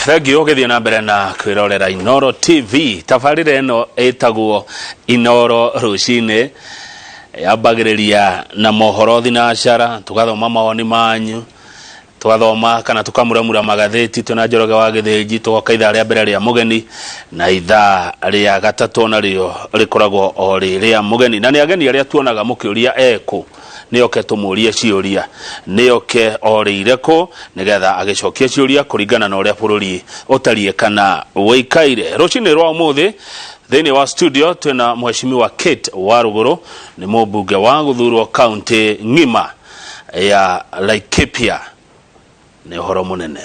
Thank you ũgĩthiĩ na mbere na kwĩrorera Inoro TV. Tabarĩra ĩno ĩtagwo Inoro rũcinĩ, yambagĩrĩria na mohoro thinacara, tũgathoma mawoni manyu, tũgathoma kana tũkamuramura magathĩti twĩna Njoroge wa Gĩthĩnji, tũgoka ithaa rĩa mbere rĩa mũgeni na ithaa rĩa gatatũ narĩo rĩkoragwo o rĩ rĩa mũgeni, na nĩ ageni arĩa tuonaga mũkĩũria ekũ nĩoke tũmũrie ciũria, nĩoke orĩire kũ nĩgetha agĩcokie ciũria kũringana na ũrĩa bũrũri ũtariĩ kana ũikaire. Rũcinĩ rwa ũmũthĩ thĩinĩ wa studio twĩna mheshimiwa Kate Warũgũrũ, nĩ mũmbunge wa gũthurwo kaunti ng'ima ya Laikipia. Nĩ ũhoro mũnene.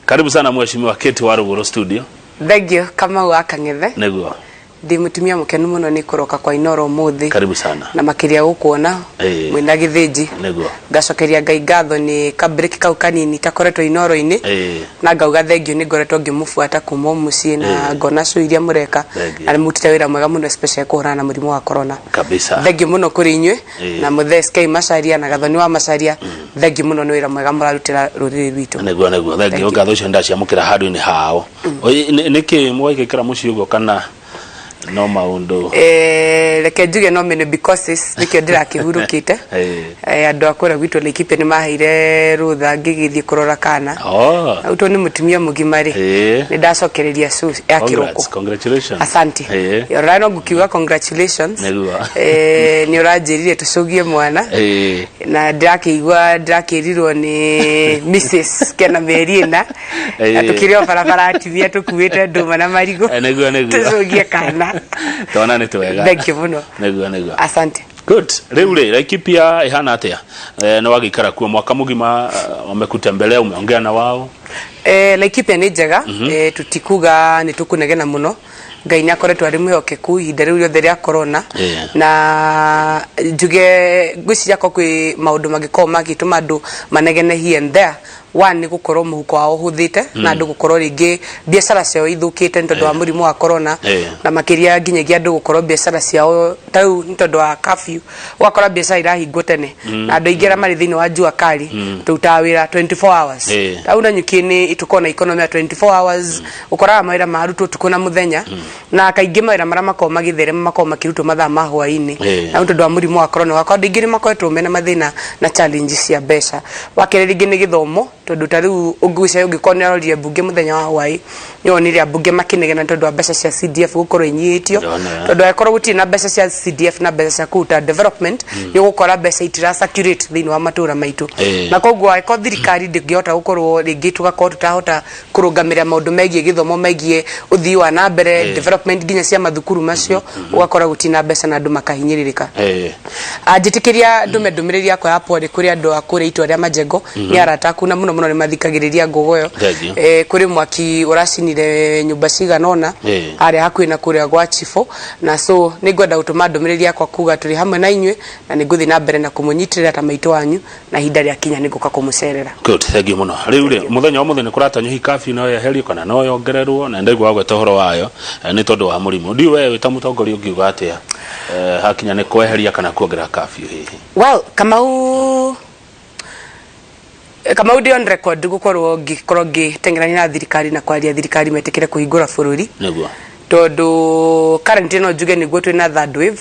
Karibu sana mheshimiwa Kate Warũgũrũ studio. Thank you, Kamau wa Kang'ethe. Nĩguo. Ndĩ mũtumia mũkenu mũno nĩ kũroka kwa Inoro ũmũthĩ. Karibu sana. Na makĩria gũkuona mwĩna Gĩthĩnji. Nĩguo. Ngacokeria Ngai ngatho nĩ ka break kau kanini kakoretwo Inoro-inĩ. Na ngauga thengiũ nĩ ngoretwo ngĩmũbuata kuma o mũciĩ na ngona show iria mũreka. Thengiũ. Na nĩ mũrutĩte wĩra mwega mũno especially kũhũrana na mũrimũ wa corona. Kabisa. Thengiũ mũno kũrĩ inyuĩ na mũthee SK Macharia na Gathoni wa Macharia. Thengiũ mũno nĩ wĩra mwega mũrarutĩra rũrĩrĩ rwitũ. Nĩguo, thengiũ. Thank you. Ngatho icio ndaciamũkĩra handũ-inĩ hao. Oi, nĩkĩ mwaigĩkĩra mũciĩ ũguo kana no maũndũ? Reke njuge no mene because nĩkĩo ndĩrakĩhurũkĩte. Andũ a kũrĩa gwitũ Laikipia nĩ maheire rũtha ngĩgĩthiĩ kũrora kana. Rĩu tondũ nĩ mũtumia mũgima rĩ, nĩ ndacokereria show ya kĩroko. Congrats, congratulations. Asante. Ora no ngukiuga congratulations. Nĩguo. Nĩ ũranjĩrire tũcũgie mwana. Na ndĩrakĩigua ndĩrakĩrirwo nĩ Mrs. Kena mĩeri 4. Na tũkĩrĩ o barabara atumia tũkuĩte ndũma na marigũ. Nĩguo. Tũcũgie kana. Twana nĩ twega. Thank you mũno. Nĩguo. Asante. Good. Rĩu rĩ, Laikipia ĩhana atĩa? Nĩ wagĩikara kuo mwaka mũgima, wamekutembelea, umeongea na wao? Laikipia nĩ njega. Tũtikuga nĩ tũkũnegena mũno. Ngai nĩ akoretwo arĩ mwĩhokeku ihinda rĩu rĩothe rĩa corona. Na njuge ngwĩciria ko kwĩ maũndũ mangĩkorwo magĩtũma andũ manegene here and there. One nĩ gũkorwo mũhuko wao ũhũthĩte na andũ gũkorwo rĩngĩ biacara ciao ithũkĩte nĩ tondũ wa mũrimũ wa corona, na makĩria nginyagia andũ gũkorwo biacara ciao ta rĩu nĩ tondũ wa curfew, ũgakora biacara irahingwo tene na andũ aingĩ arĩa marĩ thĩinĩ wa jua kali tũrutaga wĩra 24 hours. Ta rĩu Nanyuki nĩ tũkoragwo na economy ya 24 hours, ũkoraga mawĩra marutwo ũtukũ na mũthenya, na kaingĩ mawĩra marĩa makoragwo magĩtherema makoragwo makĩrutwo mathaa ma hwaĩ-inĩ. Na nĩ tondũ wa mũrimũ wa corona ũgakora andũ aingĩ nĩ makoretwo mena mathĩna na challenge cia mbeca. Wa kerĩ rĩngĩ nĩ gĩthomo, tondũ ta rĩu ũngĩciria ũngĩkorwo nĩ arorire mbunge mũthenya wa hwaĩ, nĩ wonire ambunge makĩnegena nĩ tondũ wa mbeca cia CDF gũkorwo inyihĩtio. Ndĩrona. Tondũ angĩkorwo gũtirĩ na mbeca cia CDF na mbeca cia kũruta development, nĩ ũgũkora mbeca itira circulate thĩinĩ wa matũra maitũ. Na koguo angĩkorwo thirikari ndĩngĩhota gũkorwo rĩngĩ tũgakorwo tũtahota kũrũngamĩrĩra maũndũ megiĩ gĩthomo, megiĩ ũthii wa na mbere, development nginya cia mathukuru macio, ũgakora gũtirĩ na mbeca na andũ makahinyĩrĩrĩka. Njĩtĩkĩria ndũme ndũmĩrĩri yakwa ya pole kũrĩ andũ a kũrĩa itũra rĩa Majengo, nĩ arata aku na mũno mũno nĩ mathikagĩrĩria Ngogoyo. Thank you. Kũrĩ mwaki ũracinire nyũmba cigana ũna harĩa hakuhĩ na kũrĩa gwa chibũ, na so nĩ ngwenda gũtũma ndũmĩrĩri yakwa kuga tũrĩ hamwe na inyuĩ na nĩ ngũthiĩ na mbere na kũmũnyitĩrĩra ta maitũ wanyu, na ihinda rĩakinya nĩ ngũka kũmũcerera. Good, thank you mũno. Rĩu rĩ, mũthenya wa mũthĩ nĩ kũratanywo hihi curfew no yeherio kana no yongererwo, na ndaigua wagweta ũhoro wayo nĩ tondũ wa mũrimũ. Ndiũĩ we wĩ ta mũtongoria ũngiuga atĩa hakinya nĩ kweheria kana kuongerera curfew hihi? Well, Kamau ndĩ on record gũkorwo ngĩkorwo ngĩteng'erania na thirikari na kwaria thirikari metĩkĩre kũhingũra bũrũri. Tondũ currently no njuge nĩguo twĩna third wave.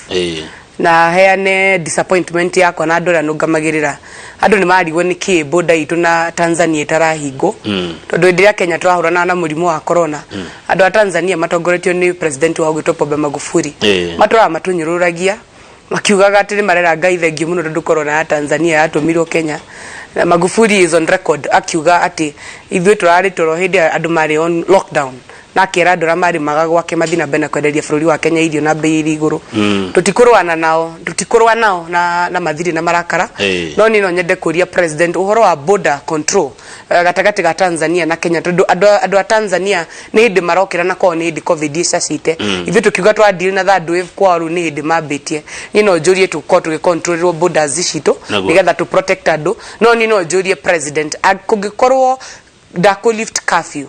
Na heane disappointment yakwa na andũ arĩa nũngamagĩrĩra. Andũ nĩ marigwo nĩ kĩ border itũ na Tanzania ĩtarahingwo. Tondũ hĩndĩ ĩrĩa Kenya tũrahũrana na mũrimũ wa corona, andũ a Tanzania matongoretio nĩ president wao ũgwĩtwo Pombe Magufuli. Matũraga matũnyũrũragia makiugaga atĩ nĩ marera Ngai thengiũ mũno tondũ corona ya Tanzania yatũmirwo Kenya. Na Magufuli is on record akiuga atĩ ithuĩ tũrarĩ toro hĩndĩ ĩrĩa andũ marĩ on lockdown, na akera andũ arĩa marĩmaga gwake mathiĩ na mbere na kwenderia bũrũri wa Kenya irio na bei iri igũrũ. Tũtikũrũana nao, tũtikũrũa nao na mathirĩ na marakara. No niĩ no nyende kũria president ũhoro wa border control gatagatĩ ga Tanzania na Kenya, tondũ andũ a Tanzania nĩ hĩndĩ marokĩra na kwao nĩ hĩndĩ covid ĩcacĩte. Ithuĩ tũkiuga twa deal na third wave, kwao rĩu nĩ hĩndĩ mambĩtie. Niĩ no njũrie tũkorwo tũgĩcontrolĩrwo borders citũ nĩgetha tũ protect andũ. No niĩ no njũrie president, kũngĩkorwo ndakũ lift curfew,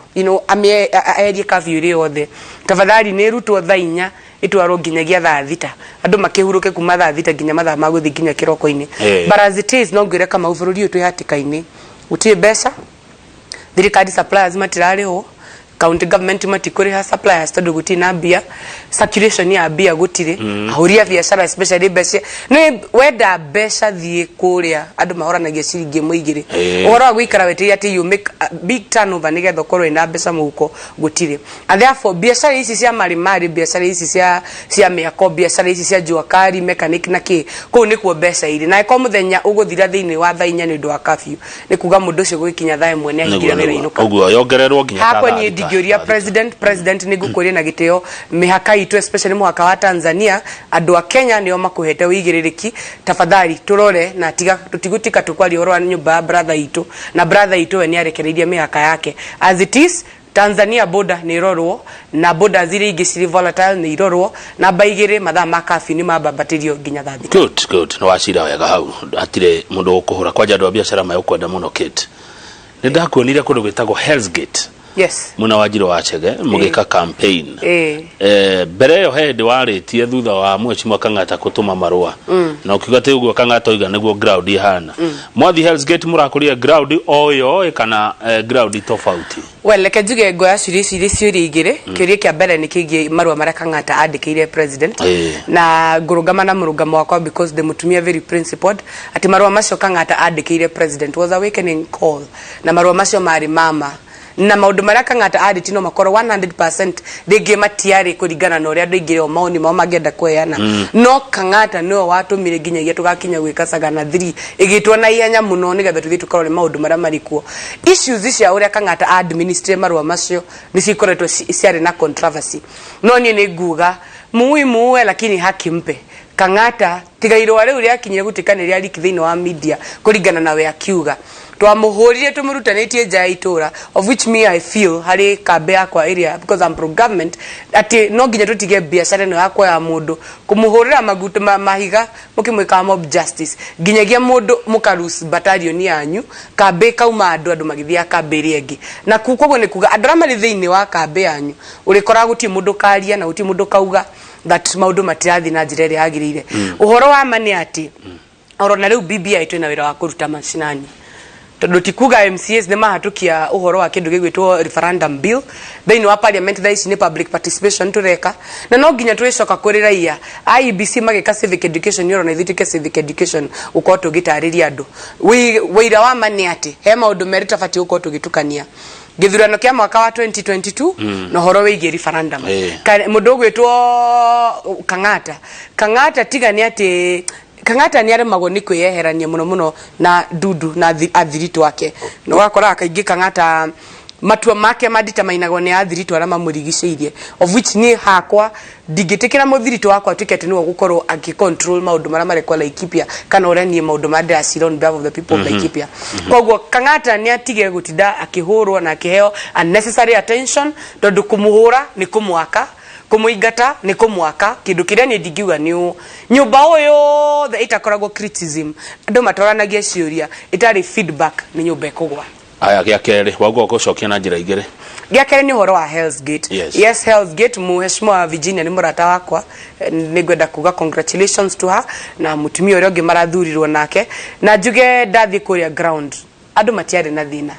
aeherie curfew ĩrĩ yothe, tafadhali nĩ ĩrutwo thaa 4 ĩtwarwo nginyagia thaa 6, andũ makĩhurũke kuma thaa 6 nginya mathaa ma gũthiĩ nginya kĩroko-inĩ. But as it is, no ngwĩre Kamau, bũrũri ũyũ twĩ hatĩka-inĩ, gũtirĩ mbeca, thirikari suppliers matirarĩhwo. County government matikũrĩha suppliers tondũ gũtirĩ na mbia, circulation ya mbia gũtirĩ. Ahũri a biacara, especially mbeca nĩ wenda mbeca, thiĩ kũrĩa andũ mahoranagia ciringi ĩmwe igĩrĩ. Ũhoro wa gũikara wetereire atĩ you make a big turnover nĩgetha ũkorwo wĩna mbeca mũhuko gũtirĩ, and therefore biacara ici cia marĩmarĩ, biacara ici cia mĩako, biacara ici cia jua kali, mechanic na kĩ, kũu nĩkuo mbeca irĩ. Na ĩkorwo mũthenya ũgũthira thĩinĩ wa thaa 4 nĩ ũndũ wa curfew, nĩ kuga mũndũ ũcio gũgĩkinya thaa 1 nĩ ahingire wĩra, inũka. Ũguo yongererwo nginya ta Hakwa thaa niĩ 6. ndingĩũria Thaa 6. President, nĩ ngũkũria na gĩtĩo, mĩhaka itũ, especially mũhaka wa Tanzania, andũ a Kenya nĩo makũhete ũigĩrĩrĩki. Tafadhali tũrore na tiga tũtigũtika tũkwaria ũhoro wa nyũmba ya brother itũ, na brother itũ we nĩ arekereirie mĩhaka yake. As it is, Tanzania border nĩ ĩrorwo, na borders iria ingĩ cirĩ volatile nĩ irorwo. Namba igĩrĩ, mathaa ma curfew nĩ mambambatĩrio nginya thaa 6. Good, good. Nĩ wacira wega hau, hatirĩ mũndũ ũkũhũra kwanja. Andũ a biacara megũkwenda mũno. Kate, nĩ ndakuonire kũndũ gwĩtagwo Hell's Gate, mwena wa Njiro wa Chege, mũgĩka campaign. Mbere ĩyo he hĩndĩ warĩtie thutha wa Mheshimiwa Kang'ata kũtũma marũa, na ũkiuga atĩ ũguo Kang'ata oiga nĩguo ground ihana. Mwathi Hell's Gate, mũrakũria ground o ĩyo ĩ kana ground tofauti? Well, reke njuge ngoya ciũria ici irĩ ciũria igĩrĩ. Kĩũria kĩa mbere nĩ kĩgiĩ marũa marĩa Kang'ata andĩkĩire president, na ngũrũngama na mũrũngamo wakwa because the mũtumia very principled, atĩ marũa macio Kang'ata andĩkĩire president was awakening call, na marũa macio marĩ mama na maũndũ marĩa Kang'ata arĩtie no makorwo 100% rĩngĩ matiarĩ kũringana na ũrĩa andũ aingĩ o maoni mao mangĩenda kũheana, no Kang'ata nĩwe watũmire nginyagia tũgakinya gwĩka Sagana 3 ĩgĩtwo na ihenya mũno nĩgetha tũthiĩ tũkarore maũndũ marĩa marĩ kuo. Issues cia ũrĩa Kang'ata administre marũa macio nĩ cikoretwo ciarĩ na controversy, no niĩ nĩ nguga muui muue lakini haki mpe Kang'ata. Tiga irũa rĩu rĩakinyire gũtuĩka nĩ rĩa leak thĩinĩ wa media, kũringana na we akiuga twamũhũrire tũmũrutanĩtie nja ya itũra, of which me I feel harĩ kambe yakwa ĩrĩa, because I'm pro government, atĩ no nginya tũtige biacara ĩno ya kuoya mũndũ kũmũhũrĩra maguta mahiga mũkĩmwĩkaga mob justice nginyagia mũndũ mũkarus battalion yanyu, kambĩ ĩkauma andũ magĩthiaga kambĩ ĩrĩa ĩngĩ. Na koguo nĩ kuga andũ arĩa marĩ thĩinĩ wa kambĩ yanyu ũrĩkoraga gũtirĩ mũndũ karia na gũtirĩ mũndũ kauga that maũndũ matirathiĩ na njĩra ĩrĩa yagĩrĩire. Ũhoro wa ma nĩ atĩ oro na rĩu BBI twĩna wĩra wa kũruta macinani, tondũ ti kuga MCAs nĩ mahatũkia ũhoro wa kĩndũ gĩgwĩtwo referendum bill thĩinĩ wa parliament. Thaa ici nĩ public participation tũreka, na no nginya twĩcoka kũrĩ raia. IEBC magĩka civic education, oro na ithuĩ twĩke civic education gũkorwo tũgĩtarĩria andũ. Wĩira wa ma nĩ atĩ he maũndũ merĩ tũbatiĩ gũkorwo tũgĩtukania, gĩthurano kĩa mwaka wa 2022 na ũhoro wĩgiĩ referendum. Mũndũ ũgwĩtwo Kang'ata, tiga nĩ atĩ Kang'ata nĩ aremagwo nĩ kwĩyeherania mũno mũno na ndundu na athiritũ ake, na ũgakoraga kaingĩ Kang'ata matua make maditamainagwo nĩ athiritũ arĩa mamũrigicĩirie, of which niĩ hakwa ndingĩtĩkĩra mũthiritũ wakwa atuĩke atĩ nĩwe ũgũkorwo agĩ control maũndũ marĩa marekwo Laikipia, kana ũrĩa niĩ maũndũ marĩa ndĩracira on behalf of the people of Laikipia. Koguo Kang'ata nĩ atige gũtinda akĩhũrwo na akĩheo unnecessary attention, tondũ kũmũhũra nĩ kũmwaka, kũmũingata nĩ kũmwaka. Kĩndũ kĩrĩa niĩ ndingiuga nĩ ũũ, nyũmba ũ yothe ĩtakoragwo criticism, andũ matoranagia ciũria, ĩtarĩ feedback, nĩ nyũmba ĩkũgwa. Aya, gĩa kerĩ wauga ũgũcokia na njĩra igĩrĩ. Gĩa kerĩ nĩ ũhoro wa Hell's Gate. Yes, Hell's Gate, mheshimiwa Virginia nĩ mũrata wakwa. Nĩ ngwenda kuga congratulations to her na mũtumia ũrĩa ũngĩ marathurirwo nake, na njuge ndathiĩ kũrĩa ground andũ matiarĩ na thĩna.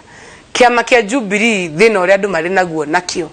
Kĩama kĩa Jubilee, thĩna ũrĩa andũ marĩ naguo nakĩo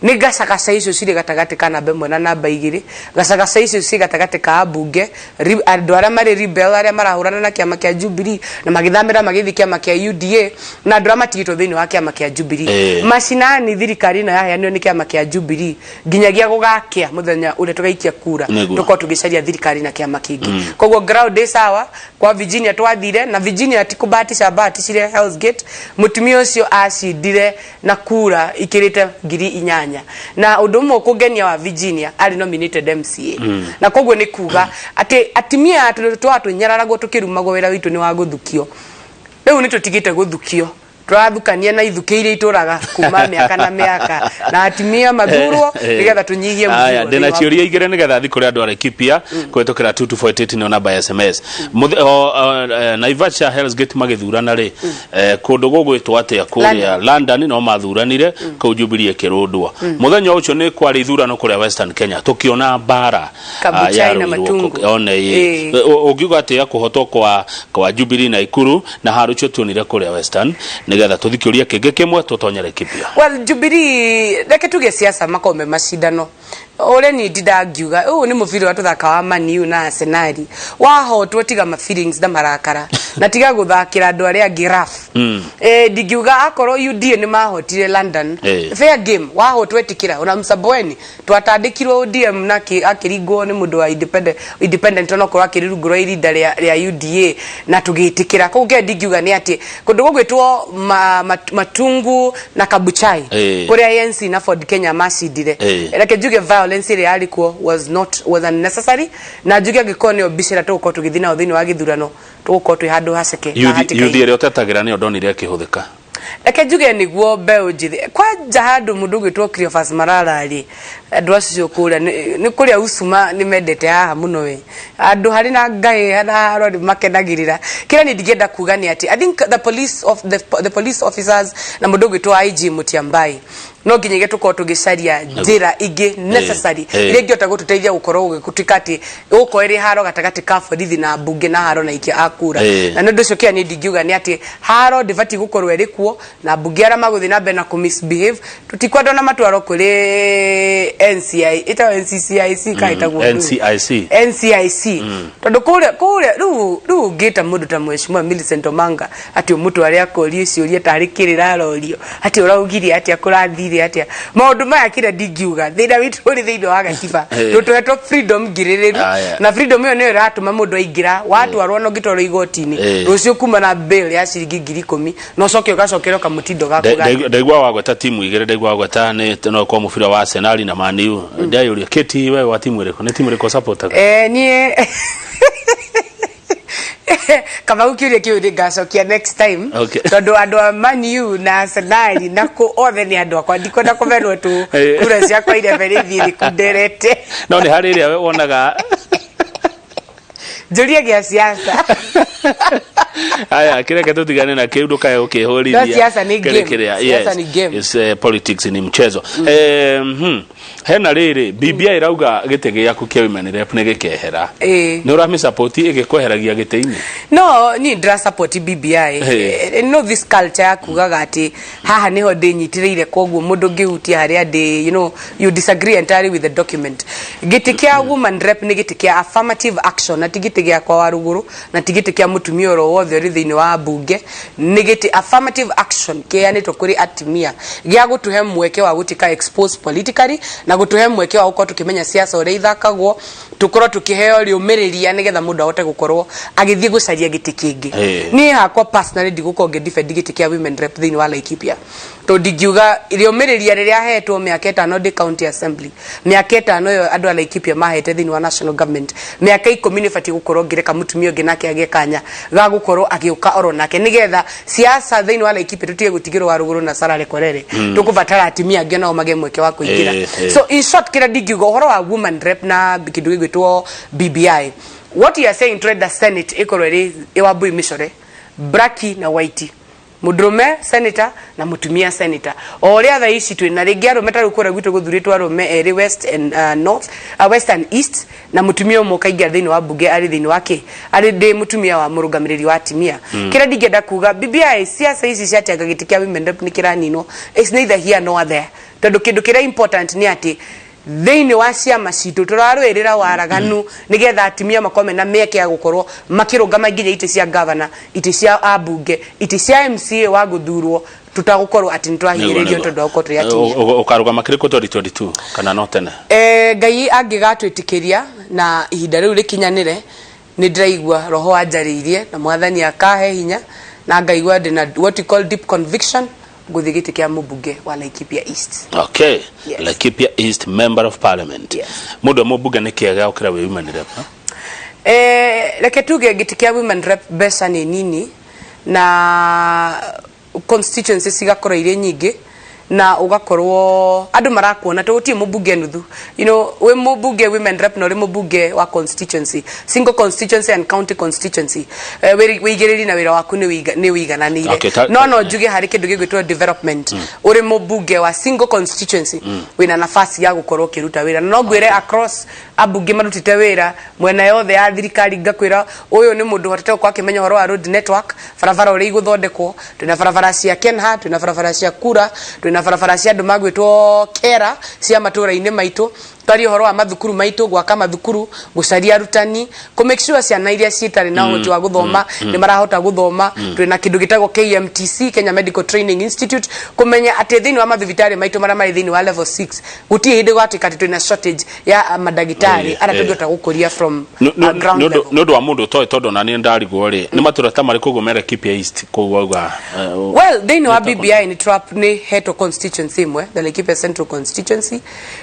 nĩ gacagaca icio cirĩ gatagatĩ ka namba 1 na namba 2, gacagaca icio ciĩ gatagatĩ ka ambunge, andũ arĩa marĩ rebel, arĩa marahũrana na kĩama kĩa Jubilee na magĩthamĩra magĩthiĩ kĩama kĩa UDA, na andũ arĩa matigĩtwo thĩinĩ wa kĩama kĩa Jubilee. Macinani thirikari ĩno yaheanirwo nĩ kĩama kĩa Jubilee, nginyagia gũgakĩa mũthenya ũrĩa tũgaikia kura, tũkorwo tũgĩcaria thirikari na kĩama kĩngĩ. Koguo ground ĩ sawa. Kwa Virginia twathire na Virginia ti kũbahatisha bahatishire Hell's Gate, mũtumia ũcio acindire na kura ikĩrĩte 8,000. Na ũndũ ũmwe ũkũngenia wa Virginia, arĩ nominated MCA, na koguo nĩ kuga atĩ atumia tondũ twa tũnyararagwo tũkĩrumagwo wĩra witũ nĩ wa gũthukio, rĩu nĩ tũtigĩte gũthukio, tũrathukania na ithukĩ iria itũraga kuma mĩaka na mĩaka, na atumia mathurwo nĩgetha tũnyihie Aya, mũzigo ndĩna thĩinĩ wa ciũria igĩrĩ nĩgetha thiĩ kũrĩ andũ a Laikipia kũhĩtũkĩra 2248, nĩyo namba ya SMS. Naivasha Hell's Gate magĩthurana rĩ, kũndũ gũgwĩtwo atĩa kũrĩa London no mathuranire kũu, Jubilee ĩkĩrũndwo. Mũthenya ũcio nĩ kwarĩ ithurano kũrĩa Western Kenya, tũkĩona mbara Kabuchai na yarũirwo Matungu. One ĩ. Ũngiuga atĩa kũhotwo kwa Jubilee Naikuru na haru ũcio tuonire kũrĩa Western? Nĩgetha Nĩgetha tũthi kĩũria kĩngĩ kĩmwe tũtonye Laikipia. Well, Jubilee, reke tuge siasa makorwo me macindano. Ũrĩa niĩ ndindaga ngiuga, ũyũ nĩ mũbira ũrĩa tũthaka wa Man U na Arsenal. Wahotwo tiga ma feelings na marakara na tiga gũthakĩra andũ arĩa angĩ rough. Eh, ndingiuga akorwo UDA nĩ mahotire London, fair game, wahotwo ĩtĩkĩra. Ona Msabweni twatandĩkirwo ODM na akĩringwo nĩ mũndũ wa independent onokorwo akĩrĩ rungu rwa irinda rĩa UDA na tũgĩtĩkĩra. Koguo kĩrĩa ndingiuga nĩ atĩ kũndũ gũgwĩtwo Matungu na Kabuchai, kũrĩa ANC na Ford Kenya macindire, reke njuge violence ĩrĩa yarĩ kuo was not, was unnecessary, na njuge angĩkorwo nĩyo mbica ĩrĩa tũgũkorwo tũgĩthiĩ nayo thĩinĩ wa gĩthurano, tũgũkorwo twĩ handũ haceke na hatĩka-inĩ. Yuthi ĩrĩa ũtetagĩra nĩyo ndonire ĩkĩhũthĩka. Reke njuge nĩguo mbeũ njĩthĩ kwanja handũ mũndũ ũgwĩtwo Cleophas Malala rĩ, andũ acio kũrĩa nĩ kũrĩa ucuma nĩ mendete haha mũno we, andũ harĩ na ngaĩ na haro nĩ makenagĩrĩra. Kĩrĩa niĩ ndingĩenda kuga nĩ atĩ I think the police officers na mũndũ ũgwĩtwo IG Mutyambai no nginyagia tũkorwo tũgĩcaria njĩra ingĩ necessary iria ingĩhota gũtũteithia gũkorwo gũtuĩka atĩ gũkorwo ĩrĩ haro gatagatĩ ka borithi na mbunge na haro na aikia a kura. Na nĩ ũndũ ũcio kĩrĩa niĩ ndingiuga nĩ atĩ haro ndĩbatiĩ gũkorwo ĩrĩ kuo na mbunge arĩa magũthiĩ na mbere na kũ misbehave tũtikwenda ona matwarwo kũrĩ NCI, ĩtagwo NCCIC kana ĩtagwo ndũ? NCIC. NCIC, tondũ kũrĩa rĩu ũngĩta mũndũ ta Mheshimiwa Millicent Omanga atĩ ũmũtware akorio ciũria tarĩ kĩrĩra arorio atĩ ũraugire atĩa, kũrathire atĩa, maũndũ maya kĩrĩa ndingiuga, thĩna witũ ũrĩ thĩinĩ wa gatiba. Tũhetwo freedom ngirĩrĩru na freedom ĩyo nĩyo ĩratũma mũndũ aingĩra watwarwo na ũngĩtwarwo igoti-inĩ rũciũ kuma na bail ya ciringi 10,000 na ũcoke ũgacokerwo kamũtindo gaku gake. Ndaigua wagweta timu igĩrĩ, ndaigua wagweta nĩ no kwa mũbira wa Arsenal na Man U. Ndayũria Kate, we wa timu ĩrĩkũ, nĩ timu ĩrĩkũ supportaga? Eh, niĩ Kamau, kĩũria kĩu nĩ ngacokia next time, tondũ andũ a Man U na Arsenal na kũ othe nĩ andũ akwa, ndikwenda kũmenwo tu kura ciakwa irebe rĩthiĩ rĩkunderete. No nĩ harĩ ĩrĩa wonaga. Njũrie gĩa siasa. Aya, kireke tutigane na kiu, ndukae ukihurithia. No, siasa ni Kĩrĩ game. kĩrĩa, Siasa yes, ni game. It's, politics ni mchezo. Hena rĩrĩ BBI ĩrauga gĩtĩ gĩaku kĩa women rep nĩ gĩkehera. Nĩ ũramĩsupport ĩgĩkweheragia gĩtĩ-inĩ? No niĩ ndĩra support BBI. No this culture ya kugaga atĩ haha nĩho ndĩnyitĩrĩire, koguo mũndũ ũngĩhutia harĩa ndĩ, you disagree entirely with the document. Gĩtĩ kĩa woman rep nĩ gĩtĩ kĩa affirmative action na ti gĩtĩ gĩakwa wa rũgũrũ na ti gĩtĩ kĩa mũtumia oro wothe ũrĩ thĩinĩ wa mbunge. Nĩ gĩtĩ affirmative action kĩheanĩtwo kũrĩ atumia gĩa gũtũhe mweke wa gũtuĩka exposed politically na gũtũhe mweke wa gũkorwo tũkĩmenya siasa ũrĩa ithakagwo, tũkorwo tũkĩheo rĩũmĩrĩria nĩgetha mũndũ ahote gũkorwo agĩthiĩ gũcaria gĩtĩ kĩngĩ. Niĩ hakwa personally ndigũkorwo ngĩ defend gĩtĩ kĩa women rep thĩinĩ wa Laikipia, tondũ ndingiuga rĩũmĩrĩria rĩrĩa hetwo mĩaka 5 ndĩ county assembly, mĩaka 5 ĩyo andũ a Laikipia mahete thĩinĩ wa national government, mĩaka 10 nĩ batiĩ gũkorwo ngĩreka mũtumia ũngĩ nake agĩe kanya ga gũkorwo agĩũka oro nake, nĩgetha siasa thĩinĩ wa Laikipia tũtige gũtigĩrwo wa rũgũrũ na Sarah Lekorere. Tũkũbatara atumia angĩ nao magĩe mweke wa kũingĩra. So in short, kĩrĩa ndingiuga ũhoro wa woman rep na kĩndũ gĩgwĩtwo BBI, what you are saying, turenda senate ĩkorwo ĩrĩ Wambui Mĩcore, black na white, mũndũrũme senator na mũtumia senator, o ũrĩa thaa ici twĩ na rĩngĩ arũme ta rĩu kũrĩa gwitũ gũthurĩtwo arũme erĩ, west and north, west and east, na mũtumia ũmwe ũkaingĩra thĩinĩ wa mbunge arĩ thĩinĩ wa kĩ arĩ ndĩ mũtumia wa mũrũgamĩrĩri wa atumia. Kĩrĩa ndingĩenda kuga, BBI, siasa ici ciatianga gĩtĩ kĩa women rep nĩ kĩraninwo, it's neither here nor there, tondũ kĩndũ kĩrĩa important nĩ atĩ thĩinĩ wa ciama citũ tũrarũĩrĩra waraganu nĩgetha atumia makorwo mena mĩeke ya gũkorwo makĩrũngama nginya itĩ cia gavana, itĩ cia ambunge, itĩ cia MCA wa gũthurwo, tũtagũkorwo atĩ nĩ tũrahinyĩrĩrio tondũ wa gũkorwo tũrĩ atumia. Ũkarũgama kĩrĩkũ 2022 kana no tene? Eh, Ngai angĩgatwĩtĩkĩria na ihinda rĩu rĩkinyanĩre, nĩ ndĩraigua roho wanjarĩirie na Mwathani akahe hinya na ngaigua ndĩna what you call deep conviction ngũthiĩ gĩtĩ kĩa mũmbunge wa Laikipia East. Okay. Yes. Laikipia East member of parliament. Yes. Mũndũ mũmbunge nĩ kĩega gũkĩra wĩ women rep, ha? Eh, reke tuge gĩtĩ kĩa women rep mbeca nĩ nini na constituency cigakorwo irĩ nyingĩ. Na ũgakorwo andũ marakuona to gũtirĩ mũmbunge nuthu, wĩ mũmbunge women rep na ũrĩ mũmbunge wa constituency, single constituency and county constituency, wĩigĩrĩri na wĩra waku nĩ wĩigananĩire. Okay, No njuge harĩ kĩndũ gĩgwĩtwo development, ũrĩ mũmbunge wa single constituency wĩna nafasi ya gũkorwo ũkĩruta wĩra. Na no ngwĩre across ambunge marutĩte wĩra mwena yothe ya thirikari, ngakwĩra ũyũ nĩ mũndũ ũhotete gũkorwo akĩmenya ũhoro wa road network, barabara ũrĩa igũthondekwo. Twĩna barabara cia Kenha, twĩna barabara cia Kura, twĩna barabara cia andũ magwĩtwo Kera cia matũra-inĩ maitũ. Twarie ũhoro wa mathukuru maitũ, gwaka mathukuru, gũcaria arutani, kũ make sure ciana iria citarĩ na ũhoti wa gũthoma nĩ marahota gũthoma. Twĩna kĩndũ gĩtagwo KMTC, Kenya Medical Training Institute, kũmenya atĩ thĩinĩ wa mathibitarĩ maitũ marĩa marĩ thĩinĩ wa level 6 gũtirĩ hĩndĩ gwatuĩka atĩ twĩna shortage ya mandagĩtarĩ arĩa tũngĩhota gũkũria from ground level. Nĩ ũndũ wa mũndũ ũtoĩ, tondũ ona niĩ ndarigwo rĩ, nĩ matũra ta marĩkũ ũguo mere Laikipia East kũu wauga? Well, thĩinĩ wa BBI nĩ trap nĩ hetwo constituency ĩmwe, the Laikipia Central constituency,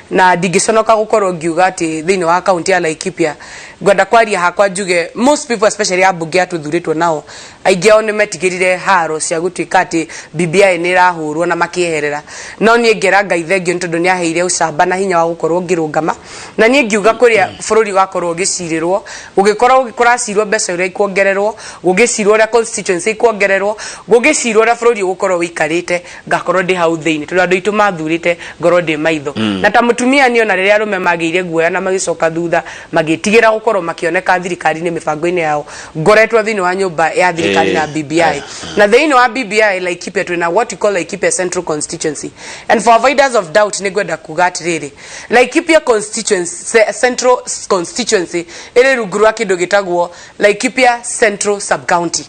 na ndingĩconoka gũkorwo ngiuga atĩ thĩinĩ wa kaunti ya Laikipia, ngwenda kwaria hakwa njuge most people, especially ambunge atũthurĩtwo nao, aingĩ ao nĩ metigĩrire haro cia gũtuĩka atĩ BBI nĩ ĩrahũrwo na makĩeherera. No niĩ ngera Ngai thengio nĩ tondũ nĩ aheire ũcamba na hinya wa gũkorwo ngĩrũngama, na niĩ ngiuga kũrĩa bũrũri wakorwo ũgĩcirĩrwo, gũgĩkorwo kũracirwo mbeca ũrĩa ikuongererwo, gũgĩcirwo ũrĩa constituency ikuongererwo, gũgĩcirwo ũrĩa bũrũri ũgũkorwo ũikarĩte, ngakorwo ndĩ hau thĩinĩ tondũ andũ aitũ mathurĩte ngorwo ndĩ maitho. Na ta mũtumia niĩ, ona rĩrĩa arũme magĩire guoya na magĩcoka thutha magĩtigĩra gũkorwo makĩoneka thirikari-inĩ mĩbango-inĩ yao, ngoretwo thĩinĩ wa nyũmba ya thirikari na BBI. Na thĩinĩ wa BBI Laikipia twĩna what we call Laikipia Central constituency, and for avoidance of doubt nĩ ngwenda kuga atĩrĩrĩ, Laikipia constituency, Central constituency ĩrĩ rungu rwa kĩndũ gĩtagwo Laikipia Central sub county.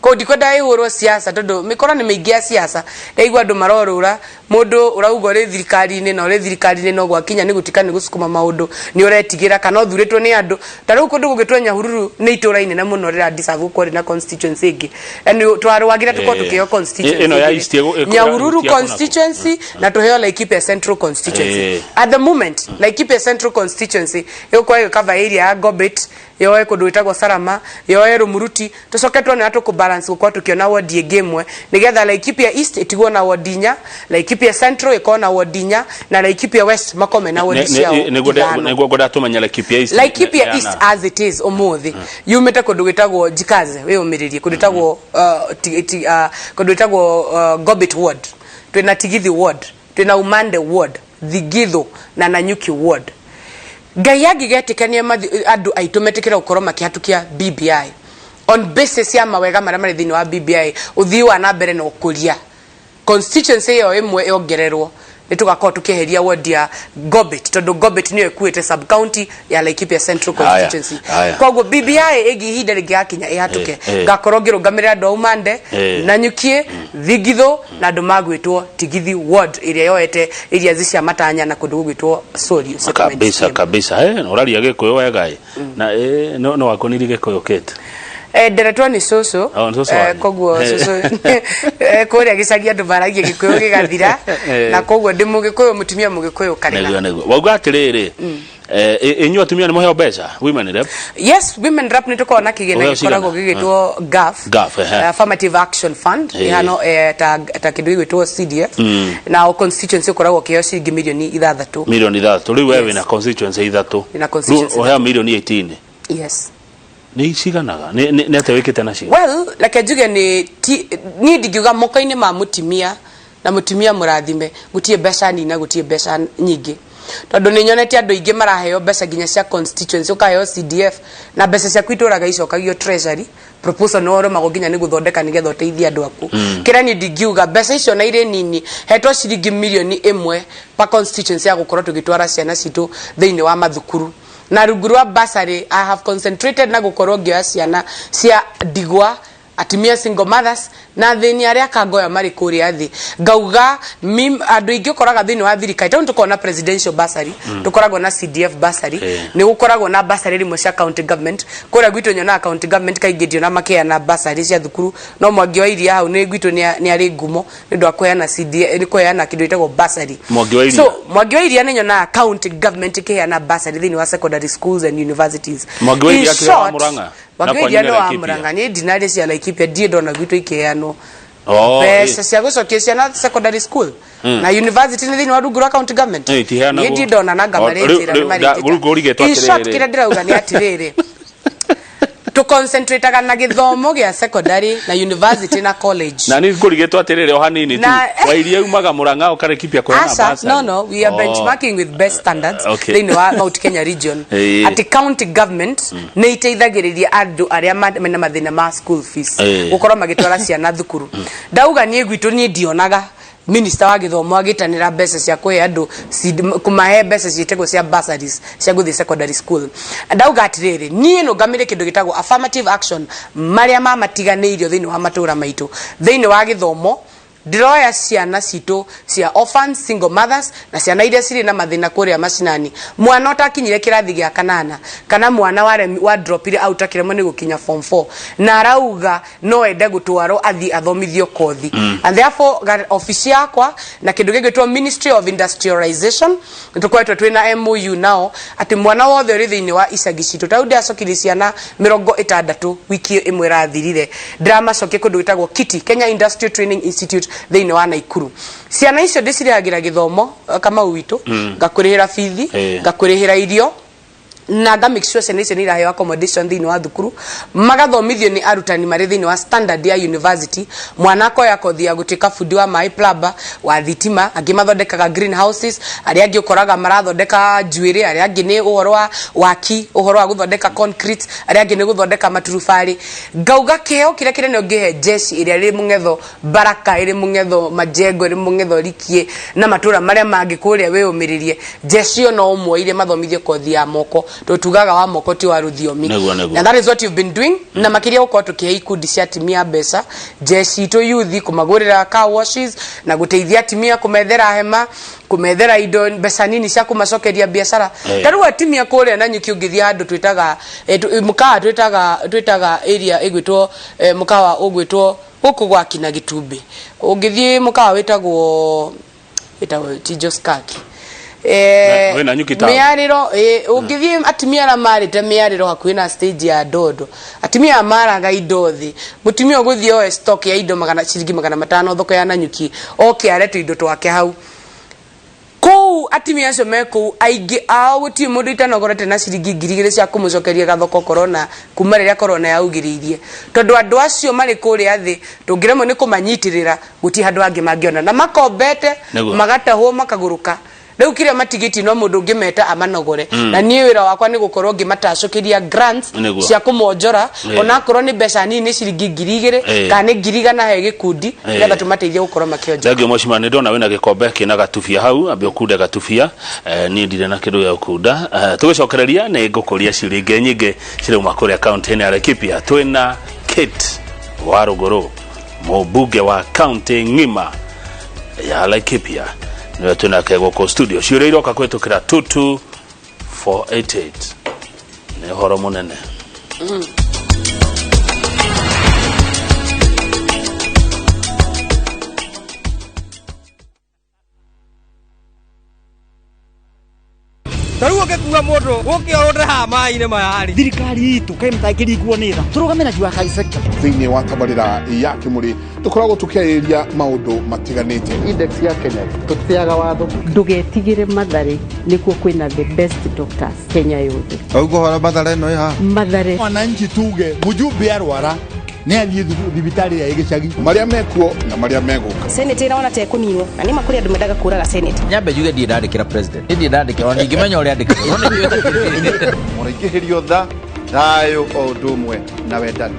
Kũu ndikwenda ĩhũrwo siasa tondũ mĩkora nĩ mĩingĩ ya siasa. Ndaigua andũ marorũra mũndũ ũrauga ũrĩ thirikari-inĩ na ũrĩ thirikari-inĩ, no gwakinya nĩ gũtuĩka nĩ gũcukuma maũndũ nĩ ũretigĩra kana ũthurĩtwo nĩ andũ. Ta rĩu kũndũ gũgĩtwo Nyahururu nĩ itũra inene mũno rĩra deserve gũkorwo rĩna constituency ĩngĩ. Yani twarũagĩra tũkorwo tũkĩheo constituency Ĩno ya ĩngĩ. East Nyahururu ĩhutia kũ na kũ? constituency na tũheo Laikipia Central constituency. At the moment Laikipia Central constituency ĩgũkorwo ĩgĩcover area ya Ngobit, yoe kũndũ gwĩtagwo Salama, yoe Rumuruti. Tũcoke tuone ũrĩa tũkũ balance gũkorwo tũkĩona ward ĩngĩ ĩmwe nĩgetha Laikipia East ĩtigwo na ward 4, Laikipia Central ĩkorwo na ward 4, na Laikipia West makorwo mena ward ciao 5. Nĩguo ngwenda tũmenye Laikipia East. Laikipia yana. East as it is ũmũthĩ yumĩte kũndũ gwĩtagwo Jikaze, wĩyũmĩrĩrie, kũndũ gwĩtagwo kũndũ gwĩtagwo Ngobit ward, twĩna Tigithi ward, twĩna Umande ward, Thigitho na Nanyuki ward. Ngai angĩgetĩkania andũ aitũ metĩkĩre gũkorwo makĩhatũkia BBI on basis ya mawega marĩa marĩ thĩinĩ wa BBI, ũthii wa na mbere na ũkũria, constituency ĩyo ĩmwe yongererwo, nĩ tũgakorwo tũkĩeheria ward ya Ngobit tondũ Ngobit nĩyo ĩkuĩte sub county ya Laikipia Central constituency. Koguo BBI ĩngĩ ihinda rĩngĩgakinya ĩhatũke, ngakorwo ngĩrũgamĩrĩra andũ a Umande, Nanyukie, Thigitho na andũ magwĩtwo Tigithi ward ĩrĩa yoete areas cia Matanya na kũndũ gũgwĩtwo Sorio settlement Kabisa. scheme. Kabisa, ũraria gĩkũyũ wega na no wakonirie gĩkũyũ kĩte. Nderetwo nĩ cũcũ. Oh, nĩ cũcũ wanyu. Koguo cũcũ kũrĩa gĩcagi andũ maragia gĩkũyũ gĩgathira. Na koguo ndĩ mũgĩkũyũ, mũtumia mũgĩkũyũ karĩna. Nĩguo wauga atĩrĩrĩ, inyuĩ atumia nĩ mũheo mbeca women rep? Yes, women rep nĩ tũkoragwo na kĩgĩna Ũheo gĩkoragwo cigana? gĩgĩtwo GAF. GAF, ehe. Affirmative Action Fund. Ĩhano ta kĩndũ gĩgwĩtwo CDF, na o constituency ũkoragwo ũkĩheo ciringi mirioni 6. Mirioni 6. Rĩu we Yes. wĩna constituency 3. Ndĩna constituency. Rĩu ũheo mirioni 18? Yes. Nĩ ciganaga? Nĩ atĩa wĩkĩte nacio? Well, reke njuge nĩ niĩ ndingiuga moko-inĩ ma mũtumia na mũtumia mũrathime gũtirĩ mbeca nini na gũtirĩ mbeca nyingĩ, tondũ nĩ nyonete andũ aingĩ maraheo mbeca nginya cia constituency, ũkaheo CDF na mbeca ciaku itũraga icokagio treasury proposal nĩ warũmagwo nginya nĩ gũthondeka nĩgetha ũteithie andũ aku. Kĩrĩa niĩ ndingiuga, mbeca icio na irĩ nini, hetwo ciringi mirioni 1 per constituency ya gũkorwo tũgĩtwara ciana citũ thĩinĩ wa mathukuru na rungu rwa bursary. I have concentrated na gũkorwo ngĩoya ciana cia ndigwa, atumia single mothers na athĩni arĩa kangoya marĩ kũrĩa thĩ. Ngauga andũ aingĩ ũkoraga thĩinĩ wa thirikari, tondũ tũkoragwo na presidential bursary, tũkoragwo na CDF bursary, nĩ gũkoragwo na bursary rĩmwe cia county government. Kũrĩa gwitũ nyonaga county government kaingĩ ndiona makĩheana bursary cia thukuru, no Mwangi wa Iria hau nĩ gwitũ nĩ arĩ ngumo nĩ ũndũ wa kũheana CDF, nĩ kũheana kĩndũ gĩtagwo bursary. Mwangi wa Iria. So Mwangi wa Iria nĩ nyonaga county government ĩkĩheana bursary thĩinĩ wa secondary schools and universities. Mwangi wa In Iria akĩrĩ wa short, Murang'a? Mwangi Na wa Iria kwanyu nĩ nĩ wa Laikipia? Murang'a. Niĩ ndinarĩ cia Laikipia, ndirĩ ndona gwitũ ikĩheanwo. Oh, Mbeca cia gũcokia ciana secondary school na university nĩ thĩinĩ wa rungu rwa county government. Itiheanagwo. Niĩ ndindona nanga Oh, marĩ rĩu- njĩra rĩu nĩ marĩ rĩu ngũrigĩtwo njĩra. In short, atĩrĩrĩ. kĩrĩa ndĩrauga nĩ atĩrĩrĩ, tũconcentrateaga na gĩthomo gĩa secondary na university na college. Na ni ngũrigĩtwo atĩrĩrĩ, o hanini tu, Na- Wairia umaga Murang'a ũkarekipia kũheana Asa, bursary. no, we are Oh. benchmarking with best standards thĩinĩ wa Mount Kenya region. Atĩ county government nĩ iteithagĩrĩria andũ arĩa mena mathĩna ma school fees gũkorwo magĩtwara ciana thukuru. Ndauga niĩ gwitũ niĩ ndionaga minister wa gĩthomo agĩtanĩra mbeca cia kũhe andũ kũmahe mbeca ciĩtagwo cia bursaries cia gũthiĩ secondary school. Ndauga atĩrĩrĩ, niĩ nũngamĩre kĩndũ gĩtagwo affirmative action marĩa mamatiganĩirio thĩinĩ wa matũra maitũ thĩinĩ wa gĩthomo. Ndĩroya ciana citũ cia orphans, single mothers na ciana iria cirĩ na mathĩna kũrĩa macinani, mwana ũtakinyire kĩrathi gĩa kanana kana mwana wa dropire out akĩremwo nĩ gũkinya form 4 na arauga no ende gũtwarwo athiĩ athomithio kothi. And therefore ofici yakwa na kĩndũ gĩgwĩtwo Ministry of Industrialization nĩtũkoretwo twĩna MOU nao atĩ mwana wothe ũrĩ thĩinĩ wa icagi citũ, ta rĩu ndĩracokirie ciana 60 wiki ĩmwe ĩrathirire, ndĩramacokia kũndũ gwĩtagwo KITI, Kenya Industrial Training Institute, thĩinĩ wa Naikuru. Ciana icio ndĩcirĩhagĩra gĩthomo, Kamau witũ, ngakũrĩhĩra bithi, ngakũrĩhĩra irio na nga make sure ciana icio nĩ iraheo accommodation thĩinĩ wa thukuru, magathomithio nĩ arutani marĩ thĩinĩ wa standard ya university. Mwana akoya kothi ya gũtuĩka bundi wa maĩ, plumber, wa thitima, angĩ mathondekaga greenhouses, arĩa angĩ ũkoraga marathondeka njuĩrĩ, arĩa angĩ nĩ ũhoro wa waki, ũhoro wa gũthondeka concrete, arĩa angĩ nĩ gũthondeka maturubarĩ. Ngauga kĩheo kĩrĩa kĩnene ũngĩhe jeshi ĩrĩa ĩrĩ mũng'etho Baraka, ĩrĩ mũng'etho Majengo, ĩrĩ mũng'etho Rikie na matũra marĩa mangĩ kũrĩa wĩyũmĩrĩrie, jeshi ĩyo no ũmwoire mathomithio kothi ya moko, tondũ tugaga wa moko ti wa rũthiomi. Nĩguo, nĩguo. Na that is what you've been doing. Na makĩria gũkorwo tũkĩhe ikundi cia atumia mbeca, jeshi itũ yuthi kũmagũrĩra car washes na gũteithia atumia kũmethera hema, kũmethera indo, mbeca nini cia kũmacokeria biacara. Ta rĩu atumia kũrĩa Nanyuki ũngĩthiĩ handũ twĩtaga mũkawa twĩtaga area ĩgwĩtwo mũkawa ũgwĩtwo gũkũ gwa kina gĩtumbĩ, ũngĩthiĩ mũkawa wĩtagwo ti Joskaki. Wĩ Nanyuki town. Mĩarĩro ũngĩthiĩ atumia arĩa marĩte mĩarĩro hakuhĩ na stage ya Ndondo, atumia aya maraga indo thĩ, mũtumia ũgũthiĩ oe stock ya indo magana ciringi 500 thoko ya Nanyuki, oke are tũindo twake hau kũu. Atumia acio me kũu aingĩ ao gũtirĩ mũndũ itanogorete na ciringi 2000 cia kũmũcokeria gathoko korona, kuma rĩrĩa korona yaugĩrĩirie, tondũ andũ acio marĩ kũrĩa thĩ tũngĩremwo nĩ kũmanyitĩrĩra gũtirĩ handũ hangĩ mangĩona, na makombete, magatahwo, makagũrũka. Rĩu kĩrĩa matigĩtie no mũndũ ũngĩmeta amanogore, na niĩ wĩra wakwa nĩ gũkorwo ngĩmatacũkĩria grants cia kũmonjora, onakorwo nĩ mbeca nini, nĩ ciringi 2000 kana nĩ 100,000 he gĩkundi, nĩgetha tũmateithie gũkorwo makĩonjora. Thengiũ mũcima, nĩ ndona wĩna gĩkombe kĩna gatubia hau, ambe ũkunde gatubia. Niĩ ndirĩ na kĩndũ gĩa gũkunda. Tũgĩcokereria nĩ ngũkũria ciũria ingĩ nyingĩ cirauma kũrĩa kaunti-inĩ ya Laikipia. Twĩna Kate Warũngũrũ, mũmbunge wa kaunti ng'ima ya Laikipia, nĩwe twĩnake gũkũ studio. Ciũria iroka kũhĩtũkĩra 22488. Nĩ ũhoro mũnene. Ta rĩu ũngĩkua mũndũ gũkĩ ũrũnde haha maĩ-inĩ maya rĩ. Thirikari itũ kaĩ mũtangĩringwo nĩ tha tũrũgame na jua kali sector. Thĩinĩ wa tabarĩra ya Kĩmũrĩ tũkoragwo tũkĩarĩrĩria maũndũ matiganĩte. Index ya Kenya tũtĩaga watho. Ndũgetigĩre, Mathare nĩkuo kwĩna the best doctors Kenya yothe. Ũguo horo Mathare ĩno ĩ haha. Mathare. Mwananchi tuge mjumbe arwara nĩ athiĩ thibitarĩ ya gĩcagi. Marĩa mekuo na marĩa megũka. Senate ĩraona ta ĩkũninwo na nĩ ma kũrĩ andũ mendaga kũraga Senate. Nyambe njuge ndirĩ ndandĩkĩra president, ndirĩ ndandĩkĩra ona ndingĩmenya ũrĩa andĩkagwo, no nĩ Mũraingĩhĩrio tha, thayũ o ũndũ ũmwe na wendani.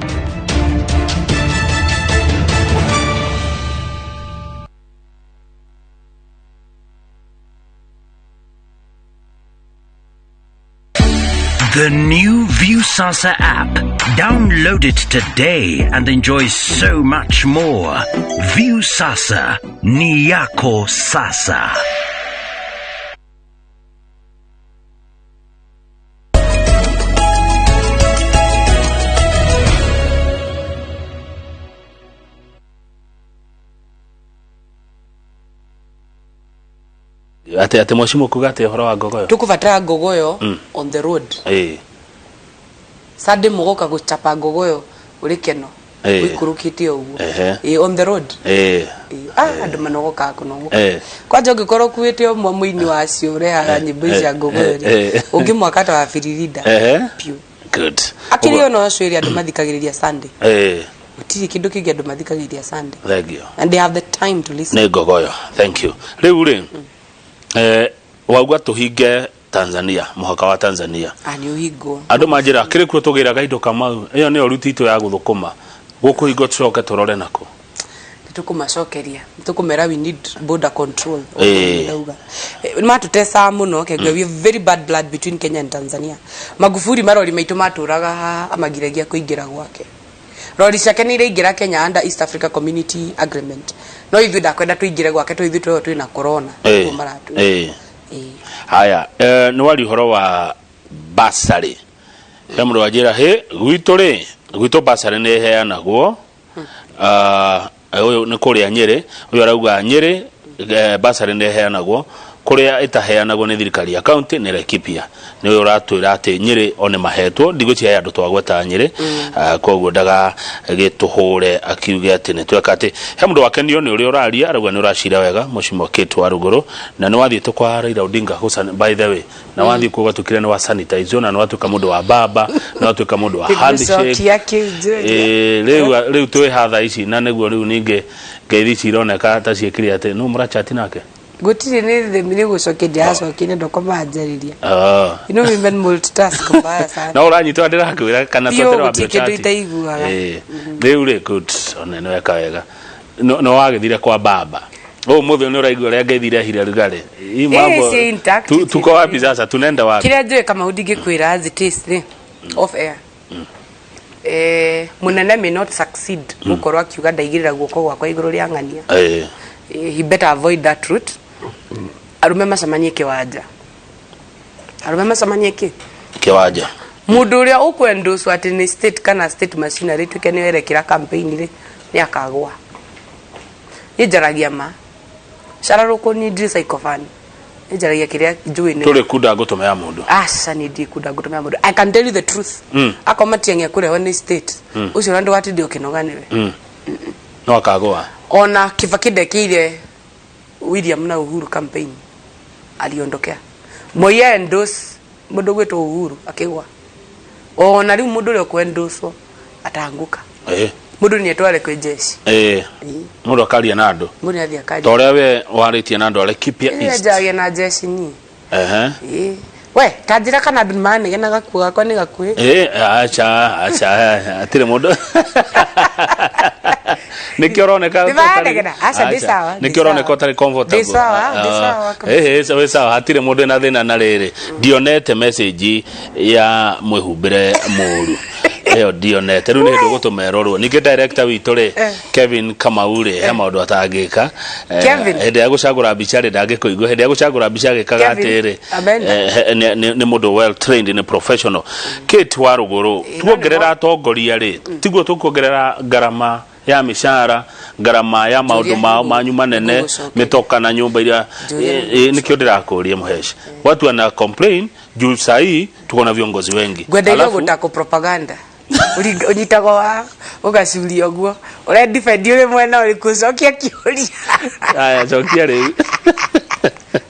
The new Viusasa app. Download it today and enjoy so much more. Viusasa, ni yako sasa. Atĩ mheshimiwa kuga atĩ ũhoro wa ngogoyo. Tukubatara ngogoyo on the road. Sunday mugoka guchapa ngogoyo uri keno. Ũikũrũkĩte ũguo. Ĩĩ, on the road. Ĩĩ, ah, andũ manogokaga kũnogoka. Kwanja ũngĩkorwo ũkuĩte ũmwe mũini wacio ũrehaga nyĩmbo ici cia ngogoyo rĩ, ũngĩmwaka ta wa biririnda. Piũ. Good. Akĩrĩ ona acio ĩrĩa andũ mathikagĩrĩria Sunday. Gũtirĩ kĩndũ kĩngĩ andũ mathikagĩrĩria Sunday. Thank you. And they have the time to listen. Nĩ ngogoyo. Thank you. Rĩu rĩ, wauga tũhinge Tanzania, mũhaka wa Tanzania. Ah, nĩ ũhingwo. Andũ manjĩra kĩrĩ kuo tũgĩraga indo Kamau, ĩyo nĩyo ruti itũ ya gũthũkũma. Gũkũhingwo tũcoke tũrore nakũ. Nĩ tũkũmacokeria. Nĩ tũkũmera we need border control. Ndauga. Nĩ matũtecaga mũno kengwe. We have very bad blood between Kenya and Tanzania. Magufuli marori maitũ matũraga haha amagiragia kũingĩra gwake. Rori ciake nĩ iraingĩra Kenya under East Africa Community Agreement. No ithuĩ ndakwenda tũingĩre gwake tondũ ithuĩ twĩho twĩna corona. Nĩguo maratwĩra. Haya, nĩ wari ũhoro wa basarĩ. He mũndũ wanjĩra hĩ gwitũ rĩ, gwitũ basarĩ nĩ ĩheanagwo. Ah, ũyũ nĩ kũrĩa Nyĩrĩ, ũyũ arauga Nyĩrĩ basarĩ nĩ ĩheanagwo, kũrĩa ĩtaheanagwo nĩ thirikari ya county nĩ Laikipia. Nĩ ũyũ ũratwĩra atĩ Nyĩrĩ o nĩ mahetwo, ndigwĩciria he andũ twagweta Nyĩrĩ, koguo ndagagĩtũhũre akiuge atĩ nĩ tweka atĩ. He mũndũ wakenio nĩ ũrĩa ũraria, arauga nĩ ũracira wega, Mheshimiwa Kate Warũngũrũ, na nĩ wathiĩte kwa Raila Odinga by the way, na wathiĩ kuo ũgatuĩkire nĩ wa sanitize na nĩ watuĩka mũndũ wa baba, nĩ watuĩka mũndũ wa handshake. Ngĩgũcokia kĩu njũria. Rĩu twĩ haha thaa ici na nĩguo rĩu ningĩ ngeithi ici ironeka ta ciĩkire atĩ nũ mũrachati nake? Gũtirĩ nĩ thĩ nĩ gũcokia ndĩracokia ndoko manjarĩria. You know women multitask mbaya sana. No ũranyitwo ndĩrakwĩra kana Biũ, tweterera gũtirĩ wambe kĩndũ ũchati. itaiguaga. Rĩu rĩ good, one nĩ weka wega. No wagĩthire kwa baba. Ũmũthĩ nĩ ũraigua ũrĩa ngeithi irehire rugarĩ. Hii mambo si intact, tuko wapi sasa? Tunaenda wapi? Kĩrĩa njũĩ Kamau ndingĩkwĩra as it is rĩ, off air. Mũnene may not succeed gũkorwo akiuga ndaigĩrĩra guoko gwakwa igũrũ rĩa ng'ania. He better avoid that route. Arũme macemanie kĩwanja. Arũme macemanie kĩ? Kĩwanja. Mũndũ ũrĩa ũkwendũcwo atĩ nĩ state kana state machinery ĩtuĩke nĩyo ĩrekĩra campaign rĩ, nĩ akagwa. Niĩ njaragia ma. Cararũkũ niĩ ndirĩ sycophant. Niĩ njaragia kĩrĩa njũĩ nĩ Tũrĩ kunda ngũtũme ya mũndũ. Aca niĩ ndirĩ kunda ngũtũmĩra mũndũ. I can tell you the truth. Akorwo Matiang'i ekũrehwo nĩ state, ũcio ona ndũgatinde ũkĩnoga nĩwe. No akagũa. Ona Kibaki ndekĩire William na Uhuru campaign aliondokea. Moi endorse mũndũ gwĩtwo Uhuru akĩgwa. Ona rĩu mũndũ ũrĩa ũkwendoswo atanguka. Mũndũ nĩ etware kwĩ jeshi. Mũndũ akaria na andũ. Mũndũ nĩ athiĩ akaria. Ta ũrĩa we warĩtie na andũ a Laikipia Ĩĩ, East. njaragia na jeshi niĩ. Ĩĩ. We, ta njĩra kana andũ nĩ maranegena gakuo gakwa nĩ gakuhĩ. Acha, acha, hatirĩ mũndũ. Nĩkĩo ũroneka Nĩ maranegena? Aca, ndĩ sawa, ndĩ Nĩkĩo ũroneka sawa. ũtarĩ comfortable. Ndĩ sawa, ndĩ sawa kabisa. Wĩ sawa, hatirĩ mũndũ wĩna thĩna na rĩrĩ. Ndionete message ya mwĩhumbĩre mũru. Ĩyo ndionete. Rĩu nĩ hĩndĩ ũgũtũma ĩrorwo. Ningĩ director witũ rĩ, Kevin Kamau rĩ, he maũndũ atangĩka. Kevin? Hĩndĩ ya gũcagũra mbica rĩ, ndangĩkũigua. Hĩndĩ ya gũcagũra mbica agĩkaga Kevin, atĩrĩ, amenda. nĩ mũndũ well trained, nĩ professional. Kate Warũgũrũ, tuongerera atongoria rĩ, tiguo tũkuongerera ngarama ya mĩcara, ngarama ya maũndũ Njũria mao manyu manene, nĩngũgũcokeria. mĩtoka na nyũmba iria. Njũria Nĩkĩo ndĩrakũria mũheci. Watu wana complain juu sahii tuko na viongozi wengi. Ngwendeire Alafu- gũtakwo propaganda. Ũnyitagwo wa ũgacuria ũguo. Ũredefend ũrĩ mwena ũrĩkũ? Cokia kĩũria. Aya, cokia rĩu.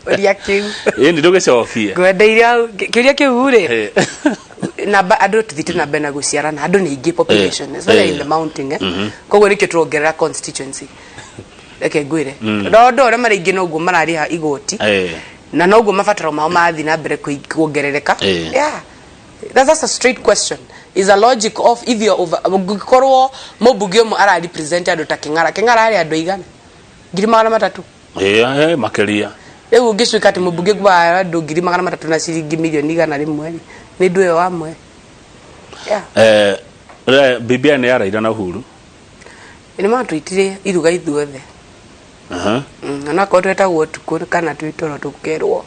Ũria kĩu. Ĩni ndũgĩcokie. Ngwendeire hau kĩũria kĩu rĩ. Namba andũ tũthiĩte na mbere na gũciarana andũ nĩ aingĩ population especially in the mountain koguo nĩkĩo tũrongerera constituency reke ngwĩre tondũ andũ ũrĩa marĩ aingĩ noguo mararĩha igoti na noguo mabataro mao marathiĩ na mbere kuongerereka. Yeah. That's a straight question. Is a logic of if you're over ngĩkorwo mũmbunge ũmwe ara represent andũ ta Kĩng'ara. Kĩng'ara harĩ andũ aigana? 300,000. Makĩria. Rĩu ũngĩcuĩka atĩ mũmbunge kuma andũ 300,000 na ciringi milioni 100 rĩ, nĩ ndũ ĩyo wamwe. Yeah. BBI nĩ ya Raila na Uhuru. Nĩ matwĩtire iruga ithuothe. Onakorwo twetagwo ũtukũ kana twĩ toro tũkerwo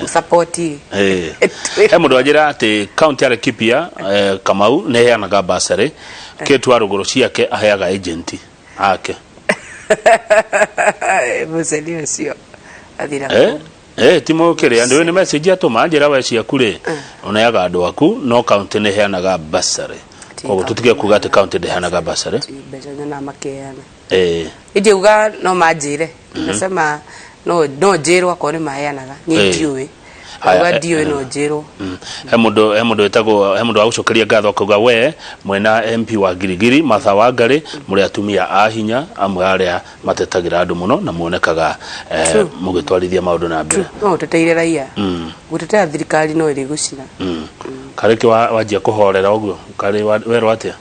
support. He mũndũ wanjĩra atĩ kaunti ya Laikipia, Kamau nĩ ĩheanaga bursary. Kate Warũgũrũ ciake aheaga agent ake. Mũceni ũcio athira. Ti mũkĩrĩa ndĩ nĩ message atũma anjĩra we ciaku rĩ ũneaga andũ aku no kaunti nĩ ĩheanaga bursary. Koguo tũtige kuga atĩ county ndĩheanaga bursary. Mbeca nyonaga makĩheana. Ĩĩ. Ingiuga no manjĩre, nasema no njĩrwo akorwo nĩ maheanaga, niĩ ndiũĩ. Haya, Ndauga ndiũĩ, no njĩrwo. He mũndũ wĩtagwo, he mũndũ wa gũcokeria ngatho akauga we mwena MP wa Girigiri Martha Wangari mũrĩ atumia a hinya amwe arĩa matetagĩra andũ mũno na muonekaga mũgĩtwarithia maũndũ na mbere. No ũteteire raia. Gũtetera thirikari no ĩrĩ gũcira. Karĩ kĩ wanjia kũhorera ũguo karĩ werwo atĩa?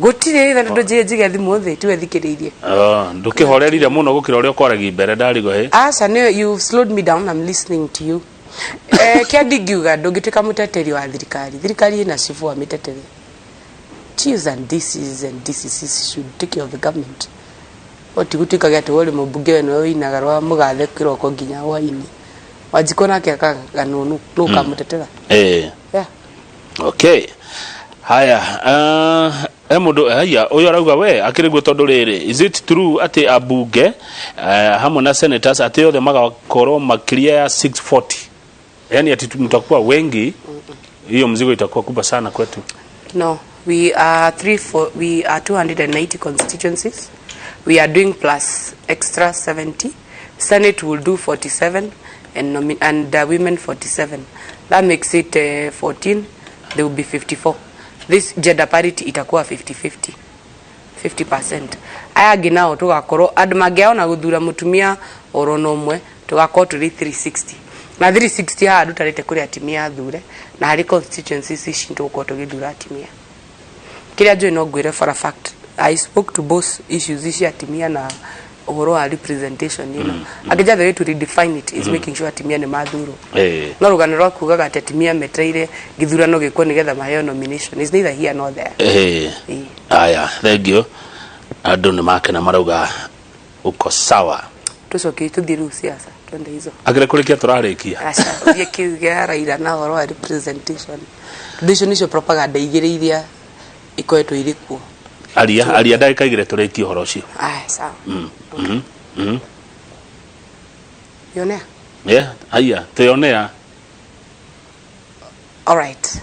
Gũtirĩ tha tondũ njige njige thimũ thĩ tiwe thikĩrĩirie. Oh, ndũkĩhorerire mũno gũkĩra ũrĩa ũkwaragia mbere ndarigwo hĩ. Aca, nĩ you've slowed me down, I'm listening to you. Kĩa ndingiuga, ndũngĩtuĩka mũteteri wa thirikari. Thirikari ĩna cibu wa mĩtetere. Chiefs and DCs and DCCs should take care of the government. O ti gũtuĩka gĩa atĩ we ũrĩ mũmbunge, we nĩwe ũinaga rwa mũgathe kĩroko nginya hwainĩ. Wanjikũ nake akaganwo nũ ũkamũtetera. Yeah. Okay, haya, he mũndũ haya ũyũ arauga we akĩrĩ guo tondũ rĩrĩ, is it true atĩ ambunge hamwe na senators atĩ othe magakorwo makĩria ya 640, yani ati mtakuwa wengi, hiyo mzigo itakuwa kubwa sana kwetu? No, we are three four, we are 290 constituencies. We are doing plus extra 70. Senate will do 47 and women 47. That makes it 14. There will be 54. This gender parity itakuwa 50-50. 50%. Aya angĩ nao tũgakorwo andũ mangĩaona gũthura mũtumia oro na ũmwe, tũgakorwo tũrĩ 360 na 360. Haha ndũtarĩte kũrĩ atumia athure na harĩ constituencies ici tũgũkorwo tũgĩthura atumia. Kĩrĩa njũĩ no ngwĩre for a fact, I spoke to both issues ici, atumia na ũhoro wa representation ĩno. Angĩnja the way to redefine it is making sure atumia nĩ mathurwo. No rũgano rwa kugaga atĩ atumia metereire gĩthurano gĩkwo nĩgetha maheo nomination is neither here nor there. Ĩĩ. Haya, thank you. Andũ nĩ makena, marauga uko sawa. Tũcoke tũthiĩ rĩu siasa, twende hizo. Akĩrĩ kũrĩkia tũrarĩkia. Aca, ũthiĩ kĩu gĩa Raila na ũhoro wa representation, tondũ icio nĩcio propaganda igĩrĩ iria ikoretwo irĩ kuo. Aria, aria ndagĩka 2 tũrĩkie ũhoro ũcio. Aya, sawa. Yonea. Yeah, haya, tuyonea. All right,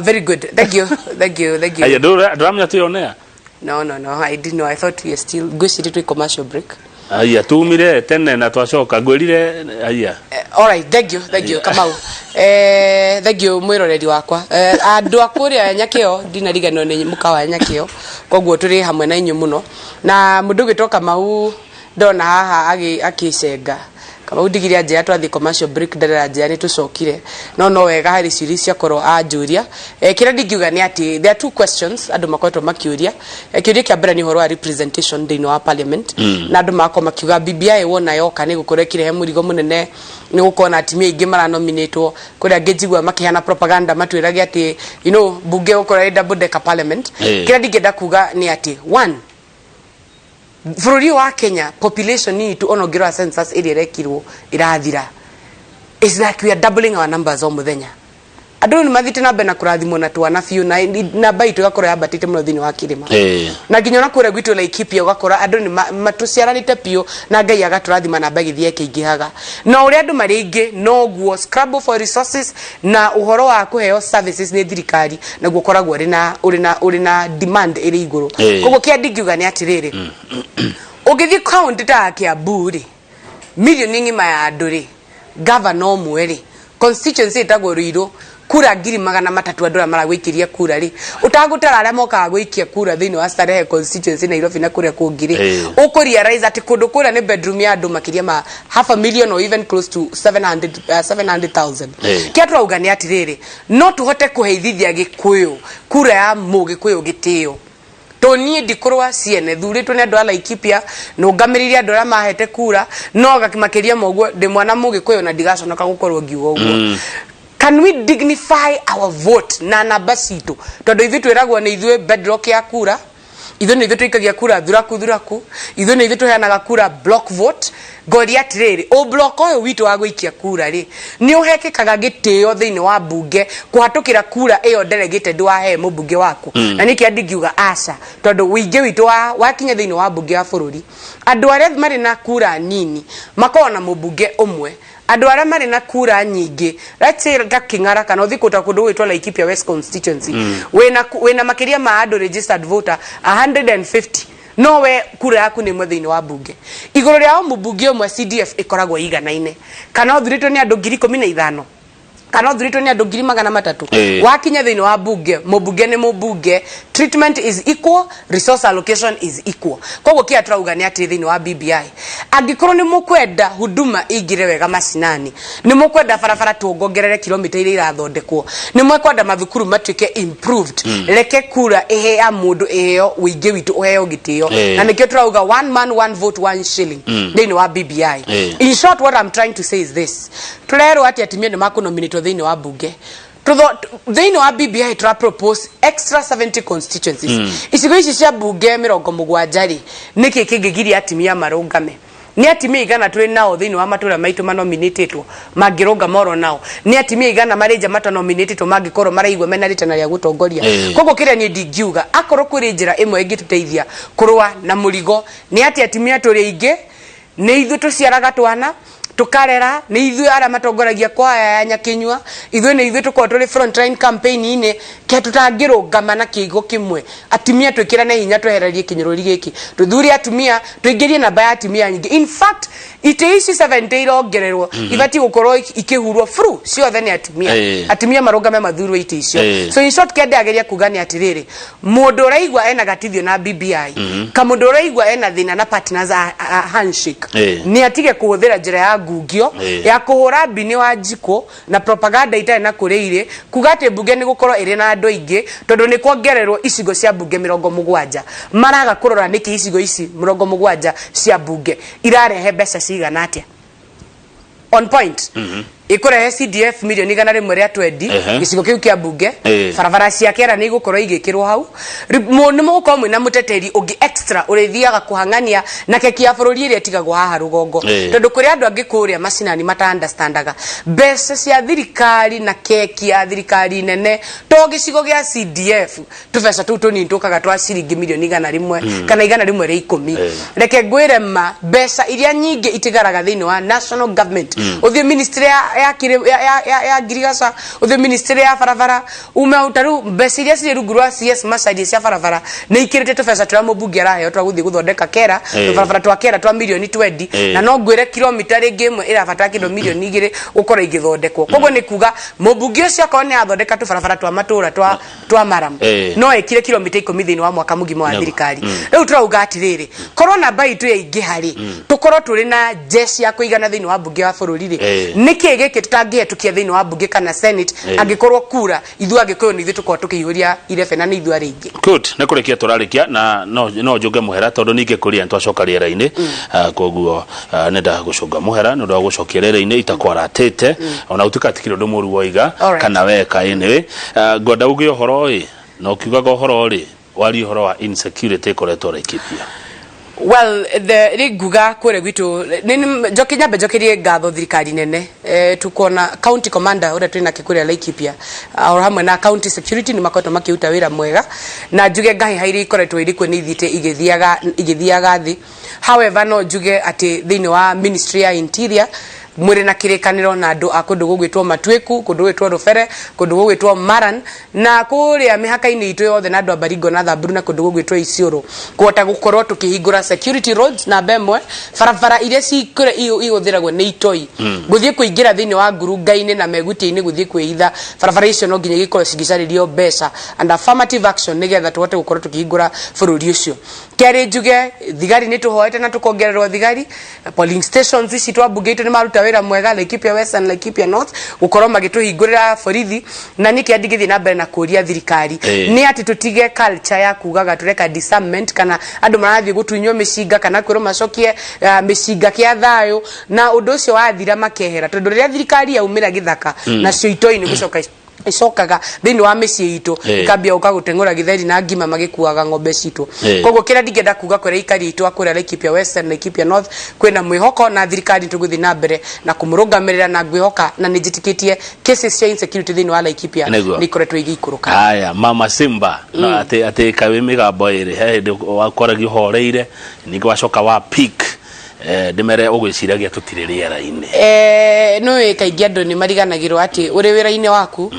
very good, thank you, thank you, thank you. Haya, ndũramenya tuyonea? No, I didn't know. I thought we are still ngwĩciria twĩ commercial break. Haya, tumire tene na twacoka ngwĩrire haya. All right, thank you, thank you, Kamau. Thank you mwiroreri wakwa. Andũ a kũrĩa Nyakĩo, ndinariganĩrwo nĩ mũkawa wa Nyakĩo, koguo tũrĩ hamwe na inyuĩ mũno. Na mũndũ ũgĩtwo Kamau ndona haha akĩcenga. Kamau ndigire anjĩra twathiĩ commercial break, ndarera njĩra nĩ tũcokire, no wega harĩ ciũria ciakorwo anjũria. Kĩrĩa ndingiuga nĩ atĩ there are two questions andũ makoretwo makĩũria. Kĩũria kĩa mbere nĩ ũhoro wa representation thĩinĩ wa parliament, na andũ magakorwo makiuga BBI wona yoka nĩ gũkorwo ĩkĩrehe mũrigo mũnene, nĩ gũkorwo na atumia aingĩ maranominatwo. Kũrĩa angĩ njigua makĩheana propaganda matwĩrage atĩ bunge gũkorwo ĩ double decker parliament. Kĩrĩa ndingĩenda kuga nĩ atĩ one, bũrũri ũyũ wa Kenya, population itũ ona ũngĩrora census ĩrĩa ĩrekirwo ĩrathira, it's like we are doubling our numbers o mũthenya. Andũ nĩ mathiĩte na mbere na kũrathimwo na twana biũ, na namba itũ ĩgakorwo yambatĩte mũno thĩinĩ wa kĩrĩma, na nginya ona kũrĩa gwitũ Laikipia ũgakora andũ nĩ matũciaranĩte biũ na Ngai agatũrathima, namba ĩgĩthiĩ ĩkĩingĩhaga. Na ũrĩa andũ marĩ aingĩ noguo scramble for resources na ũhoro wa kũheo services nĩ thirikari naguo ũkoragwo ũrĩ na demand ĩrĩ igũrũ. Koguo kĩrĩa ndingiuga nĩ atĩrĩrĩ, ũngĩthiĩ kaunti ta ya Kiambu rĩ, milioni ng'ima ya andũ rĩ, gavana ũmwe rĩ, constituency ĩtagwo Ruiru, kura 300,000 andũ arĩa maragũikĩria kura rĩ, ũtagũtara arĩa mokaga gũikia kura thĩinĩ wa Starehe constituency, Nairobi na kũrĩa kũngĩ rĩ, ũkũ realize atĩ kũndũ kũrĩa nĩ bedroom ya andũ makĩria ma half a million or even close to 700, 700,000. Kĩrĩa tũrauga nĩ atĩrĩrĩ, no tũhote kũheithithia Gĩkũyũ kura ya Mũgĩkũyũ gĩtĩo, to niĩ ndikũrũa ciene thurĩtwo nĩ andũ a Laikipia, nũngamĩrĩire andũ arĩa mahete kura, no makĩria ma ũguo ndĩ mwana Mũgĩkũyũ na ndigaconoka gũkorwo ngiuga ũguo. Can we dignify our vote na namba citũ? Tondũ ithuĩ twĩragwo nĩ ithuĩ bedrock ya kura, ithuĩ nĩ ithuĩ tũikagia kura thuraku thuraku, ithuĩ nĩ ithuĩ tũheanaga kura block vote. Ngoria atĩrĩrĩ, ũmbloko ũyũ witũ wa gũikia kura rĩ, nĩ ũhekĩkaga gĩtĩo thĩinĩ wa mbunge kũhatũkĩra kura ĩyo delegated wahe mũmbunge waku? Na nĩkĩo ndingiuga aca, tondũ ũingĩ witũ wa wakinya thĩinĩ wa mbunge ya bũrũri, andũ arĩa marĩ na kura nini makoragwo na mũmbunge ũmwe, andũ arĩa marĩ na kura nyingĩ, let's say ta King'ara kana ũthiĩ kũta kũndũ gwĩtwo Laikipia West constituency, wĩna makĩria ma andũ registered voter 150, no we kura yaku nĩ ĩmwe thĩinĩ wa mbunge. Igũrũ rĩa o mũmbunge ũmwe CDF ĩkoragwo ĩiganaine, kana ũthurĩtwo nĩ andũ 15,000 kana ũthurĩtwo nĩ andũ 300,000. Wakinya thĩinĩ wa mbunge, mũmbunge nĩ mũmbunge, treatment is equal, resource allocation is equal. Koguo kĩrĩa tũrauga nĩ atĩ thĩinĩ wa BBI, angĩkorwo nĩ mũkwenda huduma ĩingĩre wega macinani, nĩ mũkwenda barabara tuongongerere kilomita iria irathondekwo, nĩ mũkwenda mathukuru matuĩke improved, reke kura ĩhe ya mũndũ ĩheo ũingĩ witũ ũheo gĩtĩo. Na nĩkĩo tũrauga one man, one vote, one shilling thĩinĩ wa BBI. In short, what I'm trying to say is this: tũrerwo atĩ atumia nĩ makũnominatwo thĩinĩ wa mbunge. Thĩinĩ wa BBI tũra propose extra 70 constituencies, icigo ici cia mbunge 70 rĩ, nĩkĩ kĩngĩgiria atumia marũngame? Nĩ atumia igana twĩ nao thĩinĩ wa matũra maitũ manominĩtĩtwo mangĩrũngama oro nao? Nĩ atumia igana marĩ nja matanominĩtĩtwo mangĩkorwo maraigua mena rĩtana rĩa gũtongoria? Koguo kĩrĩa niĩ ndingiuga, akorwo kwĩrĩ njĩra ĩmwe ĩngĩtũteithia kũrũa na mũrigo, nĩ atĩ atumia tũrĩ aingĩ, nĩ ithuĩ tũciaraga twana tũkarera, nĩ ithuĩ arĩa matongoragia kwaya ya Nyakinyua, ithuĩ nĩ ithuĩ tũkoragwo tũrĩ frontline campaign-inĩ. Ke tũtangĩrũngama na kĩigo kĩmwe, atumia twĩkĩrane hinya, twehererie kĩnyũrũri gĩkĩ, tũthure atumia, tũingĩrie namba ya atumia nyingĩ. In fact, itĩ ici 70 irongererwo ibatiĩ gũkorwo ikĩhurwo fru ciothe nĩ atumia. Atumia marũngame, mathurwo itĩ icio. So in short, kĩa ndĩrageria kuga nĩ atĩrĩrĩ, mũndũ ũraigua ena gatithio na BBI, kamũndũ ũraigua ena thĩna na partners a handshake, nĩ atige kũhũthĩra njĩra ya ngungio ya kũhũra mbini wa njikũ na propaganda itarĩ na kũrĩa irĩ, kuga atĩ mbunge nĩ gũkorwo ĩrĩ na andũ aingĩ tondũ nĩ kuongererwo icigo cia mbunge 70. Maraga kũrora nĩkĩ icigo ici 70 cia mbunge irarehe mbeca cigana atĩa. On point, ikurehe CDF mirioni 120 gĩcigo kĩu kĩa mbunge. Barabara cia kera nĩ igũkorwo igĩkĩrwo hau. Nĩ mũgũkorwo mwĩna mũteteri ũngĩ extra ũrĩthiaga kũhang'ania na keki ya bũrũri ĩrĩa ĩtigagwo haha rũgongo, tondũ kũrĩ andũ angĩ kũrĩa macinani mata understandaga mbeca cia thirikari na keki ya thirikari nene. To gĩcigo gĩa CDF, tũbeca tũu tũnini tũkaga twa ciringi mirioni 100 kana 110. Reke ngwĩre ma, mbeca iria nyingĩ itigaraga thĩinĩ wa national government, ũthiĩ ministry ya ngirigaca, ũthiĩ ministry ya barabara, ume ta rĩu mbeca iria cirĩ rungu rwa CS Macharia cia barabara nĩ ikĩrĩte tũbeca tũrĩa mũmbunge araheo twa gũthiĩ gũthondeka kera, tũbarabara twa kera twa mirioni 20. Na no ngwĩre kilomita rĩngĩ ĩmwe ĩrabatara kĩndũ mirioni 2 gũkorwo igĩthondekwo. Koguo nĩ kuga mũmbunge ũcio akorwo nĩ athondeka tũbarabara twa matũra twa maram, no ekire kilomita 10 thĩinĩ wa mwaka mũgima wa thirikari. Rĩu tũrauga atĩrĩrĩ, korwo namba itũ yaingĩha rĩ, tũkorwo tũrĩ na jeshi ya kũigana thĩinĩ wa mbunge wa bũrũri rĩ, nĩkĩ gĩkĩ tũtangĩhetũkia thĩinĩ wa mbunge kana senate, angĩkorwo kura ithuĩ Agĩkũyũ nĩ ithuĩ tũkorwo tũkĩihũria irebe na nĩ ithuĩ arĩa aingĩ? Good, nĩ kũrĩkia tũrarĩkia na no njũnge mũhera tondũ ningĩ kũria nĩtwacoka rĩera-inĩ. Koguo nenda gũcũnga mũhera nĩ ũndũ wa gũcokia rĩera-inĩ itakwaratĩte, ona gũtuĩka tikĩrĩ ũndũ mũru woiga kana weka. Anyway, ngwenda uge ũhoro ĩ, na ũkiugaga ũhoro rĩ, warie ũhoro wa insecurity ĩkoretwo Laikipia. Well, the rĩ nguga kũrĩa gwitũ njoke nyambe njokerie ngatho thirikari nene. Tukona county commander ũrĩa twĩ nake kũrĩa Laikipia o hamwe na county security nĩ makoretwo makĩruta wĩra mwega, na njuge ngahĩha iria ikoretwo irĩ kuo nĩ ithiĩte igĩthiaga thĩ. However, no njuge atĩ thĩinĩ wa ministry ya interior mwĩrĩ na kĩrĩkanĩro na andũ a kũndũ gũgwĩtwo Matuĩku, kũndũ gũgwĩtwo Rũbere, kũndũ gũgwĩtwo Maran, na kũrĩa mĩhaka-inĩ itũ yothe na andũ a Baringo na Thamburu na kũndũ gũgwĩtwo Isiolo, kũhota gũkorwo tũkĩhingũra security roads. Namba ĩmwe, barabara iria cikũrĩa ihũthĩragwo nĩ itoi gũthiĩ kũingĩra thĩinĩ wa ngurunga-inĩ na megutia-inĩ gũthiĩ kwĩhitha, barabara icio no nginya igĩkorwo cigĩcarĩrio mbeca and affirmative action nĩgetha tũhote gũkorwo tũkĩhingũra bũrũri ũcio. Kerĩ, njuge thigari nĩ tũhoete na tũkongererwo thigari. Polling stations ici twa mbunge itũ nĩ maruta wĩra mwega Laikipia West and Laikipia North gũkorwo magĩtũhingũrĩra borithi. Na niĩ kĩrĩa ndingĩthiĩ na mbere na kũria thirikari nĩ atĩ tũtige culture ya kugaga tũreka disarmament, kana andũ marathiĩ gũtunywo mĩcinga kana kwĩrwo macokie mĩcinga kĩa thayũ, na ũndũ ũcio wathira makehera, tondũ rĩrĩa thirikari yaumĩra gĩthaka, nacio itoi nĩ gũcoka Icokaga thĩinĩ wa mĩciĩ itũ, ikambia gũka gũteng'ũra gĩtheri na ngima magĩkuaga ng'ombe citũ. Koguo kĩrĩa ndingĩenda kuga kũrĩ aikari aitũ a kũrĩa Laikipia West and Laikipia North, kwĩna mwĩhoko na thirikari tũgũthiĩ na mbere na kũmũrũngamĩrĩra, na ngwĩhoka na nĩ njĩtĩkĩtie cases cia insecurity thĩinĩ wa Laikipia nĩ ikoretwo igĩikũrũka. Haya, Mama Simba, no atĩ atĩ kaĩ mĩgambo ĩrĩ he hĩndĩ wakoragia ũhoreire, ningĩ wacoka wa peak, ndĩmere ũgwĩciragia tũtirĩ rĩera-inĩ. Nĩũĩ kaingĩ andũ nĩ mariganagĩrwo atĩ ũrĩ wĩra-inĩ waku,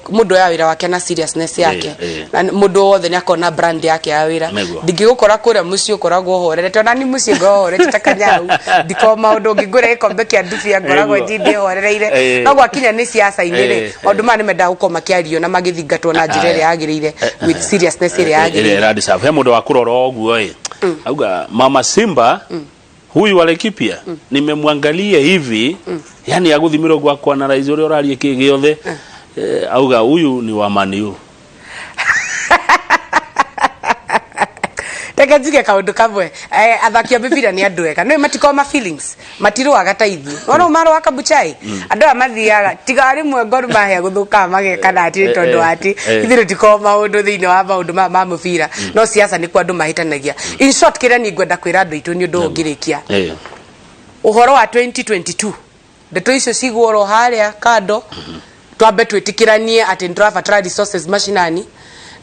mũndũ oyaga wĩra wake na seriousness yake. Na mũndũ wothe nĩ akoragwo na brand yake ya wĩra. Ndingĩgũkora kũrĩa mũciĩ ũkoragwo ũhorerete, ona ni mũciĩ ngoragwo horete ta kanyau, ndikoragwo maũndũ ũngĩngũrĩra gĩkombe kĩa ndubia ngoragwo ndĩhorereire. No gwakinya nĩ siasa-inĩ rĩ, maũndũ maya nĩ mendaga gũkorwo makĩario na magĩthingatwo na njĩra ĩrĩa yagĩrĩire, with seriousness ĩrĩa ĩrĩa yagĩrĩire. Ĩra he mũndũ wa kũrora ũguo ĩ, auga Mama Simba huyu wa Laikipia, nimemwangalia hivi, yani agũthimĩrwo gwa kuanalyze ũrĩa ũraria kĩ gĩothe, auga huyu ni wa Man U. Reke njuge kaũndũ kamwe. Athaki a mĩbira nĩ andũ ega, nĩ matikoragwo ma feelings, matirũaga ta ithuĩ. Wona marũa kabuchai, andũ aya mathiaga tiga rĩmwe Gor Mahia gũthũkaga mageka na atĩ tondũ wa atĩ ithuĩ tũtikoragwo maũndũ thĩinĩ wa maũndũ ma ma mũbira, no siasa nĩkuo andũ mahĩtanagia. In short, kĩrĩa niĩ ngwenda kwĩra andũ aitũ nĩ ũndũ ũyũ ngĩrĩkia, ũhoro wa 2022, ndeto icio cigwo oro harĩa kando, twambe twĩtĩkĩranie atĩ nĩ tũrabatara resources mashinani.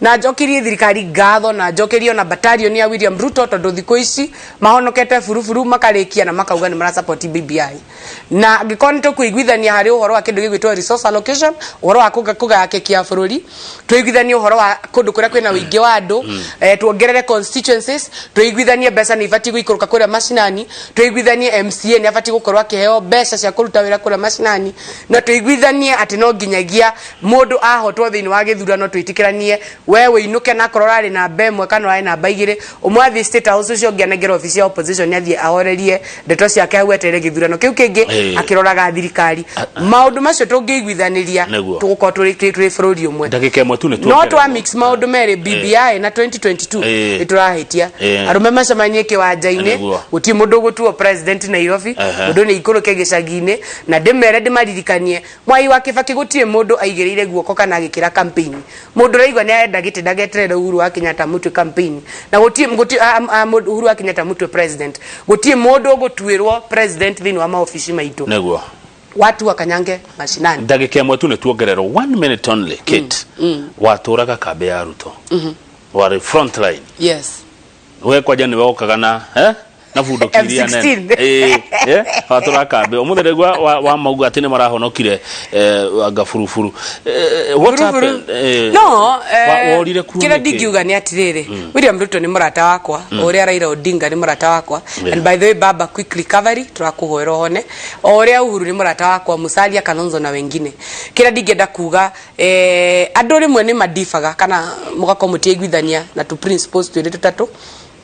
Na njokerie thirikari ngatho, na njokerie ona battalion ya William Ruto, tondũ thikũ ici mahonokete buruburu, makarĩkia na makauga nĩ marasupport BBI. Na angĩkorwo nĩ tũkũiguithania harĩ ũhoro wa kĩndũ gĩgwĩtwo resource allocation, ũhoro wa kũgaya keki ya bũrũri, tũiguithanie ũhoro wa kũndũ kũrĩa kwĩna ũingĩ wa andũ, tuongerere constituencies, tũiguithanie mbeca nĩ ibatiĩ gũikũrũka kũrĩa macinani, tũiguithanie MCA nĩ abatiĩ gũkorwo akĩheo mbeca cia kũruta wĩra kũrĩa macinani, na tũiguithanie atĩ no nginyagia mũndũ ahotwo thĩinĩ wa gĩthurano twĩtĩkĩranie we wĩinũke, na akorwo ũrarĩ namba 1 kana ũrarĩ namba 2, ũmwe athiĩ State House, ũcio ũngĩ anengere obici ya opposition, athiĩ ahorerie ndeto ciake hau eterere gĩthurano kĩu kĩngĩ akĩroraga thirikari. Maũndũ macio tũngĩiguithanĩria, tũgũkorwo tũrĩ bũrũri ũmwe. Ndagĩka 1 tu nĩ No tuongererwo. Twa mix maũndũ merĩ, BBI na 2022, nĩ tũrahĩtia. Arũme macemanie kĩwanja-inĩ. Gũtirĩ mũndũ ũgũtuo president Nairobi. Mũndũ nĩ ikũrũke gĩcagi-inĩ, na ndĩmere, ndĩmaririkanie Mwai wa Kibaki gũtirĩ mũndũ aigĩrĩire guoko kana agĩkĩra campaign. Mũndũ ũraigua nĩ arenda gĩtĩ ndageterere Uhuru wa Kenyatta amũtue campaign, na gũtirĩ gũtirĩ Uhuru wa Kenyatta amũtue president. Gũtirĩ mũndũ ũgũtuĩrwo president thĩinĩ wa maobici maitũ. Watu wakanyange mashinani. Ndagĩka 1 tu nĩ tuongererwo, one minute only. Kate, watũraga kambĩ ya Ruto, warĩ front line. Yes. We kwanja nĩwe wokaga na na bunduki iria nene. M16. Watũra kambĩ ũmũthĩ rĩgua wa mauga atĩ nĩ marahonokire, anga buruburu. What Buruburu. happened? No, worire kuo kĩrĩa nĩkĩ? ndingiuga nĩ atĩrĩrĩ, William Ruto nĩ mũrata wakwa, o ũrĩa Raila Odinga nĩ mũrata wakwa. And by the way, baba, quick recovery, tũrakũhoera ũhone. O ũrĩa Uhuru nĩ mũrata wakwa, Musalia, Kalonzo na wengine. Kĩrĩa ndingĩenda kuga, andũ rĩmwe nĩ madibaga kana mũgakorwo mũtiaiguithania na tu principles twĩrĩ tũtatũ,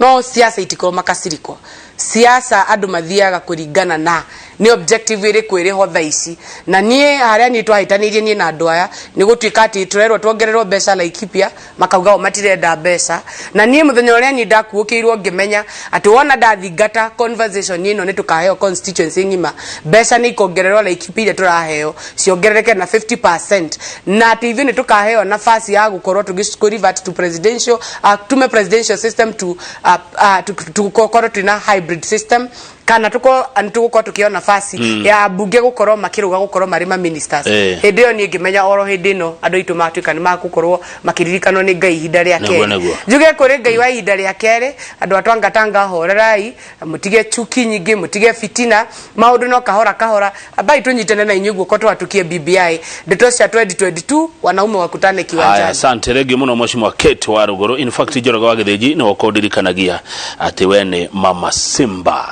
no siasa itikorwo makasiriko. Siasa andũ mathiaga kũringana na nĩ objective ĩrĩkũ ĩrĩho thaa ici. Na niĩ harĩa niĩ twahĩtanĩirie niĩ na andũ aya nĩ gũtuĩka atĩ tũrerwo tuongererwo mbeca Laikipia, makauga o matirenda mbeca. Na niĩ mũthenya ũrĩa niĩ ndakuũkĩirwo ngĩmenya atĩ wona ndathingata conversation ĩno nĩ tũkaheo constituency ng'ima, mbeca nĩ ikongererwo Laikipia, iria tũraheo ciongerereke na 50%, na atĩ ithuĩ nĩ tũkaheo nafasi ya gũkorwo tũgĩ revert to presidential, tume presidential system to tũkorwo twĩna hybrid system, kana tukorwo nĩ tũgũkorwo tũkĩheo nafasi ya mbunge gũkorwo makĩrũga gũkorwo marĩ ma ministers. Hĩndĩ ĩyo niĩ ngĩmenya oro hĩndĩ ĩno andũ aitũ matuĩka nĩ magũkorwo makĩririkanwo nĩ Ngai ihinda rĩa kerĩ. Njuge kũrĩ Ngai wa ihinda rĩa kerĩ, andũ a Twangatanga, horerai, mũtige chuki nyingĩ, mũtige fitina, maũndũ no kahora kahora. Ambai tũnyitane na inyuĩ guoko twatukie BBI. Ndeto cia 2022, wanaume wakutane Haya, kiwanjani. Asante rĩngĩ mũno Mheshimiwa Kate wa Ruguru. In fact, Njoroge wa Gĩthĩnji nĩwe ũkũndirikanagia atĩ we nĩ Mama Simba,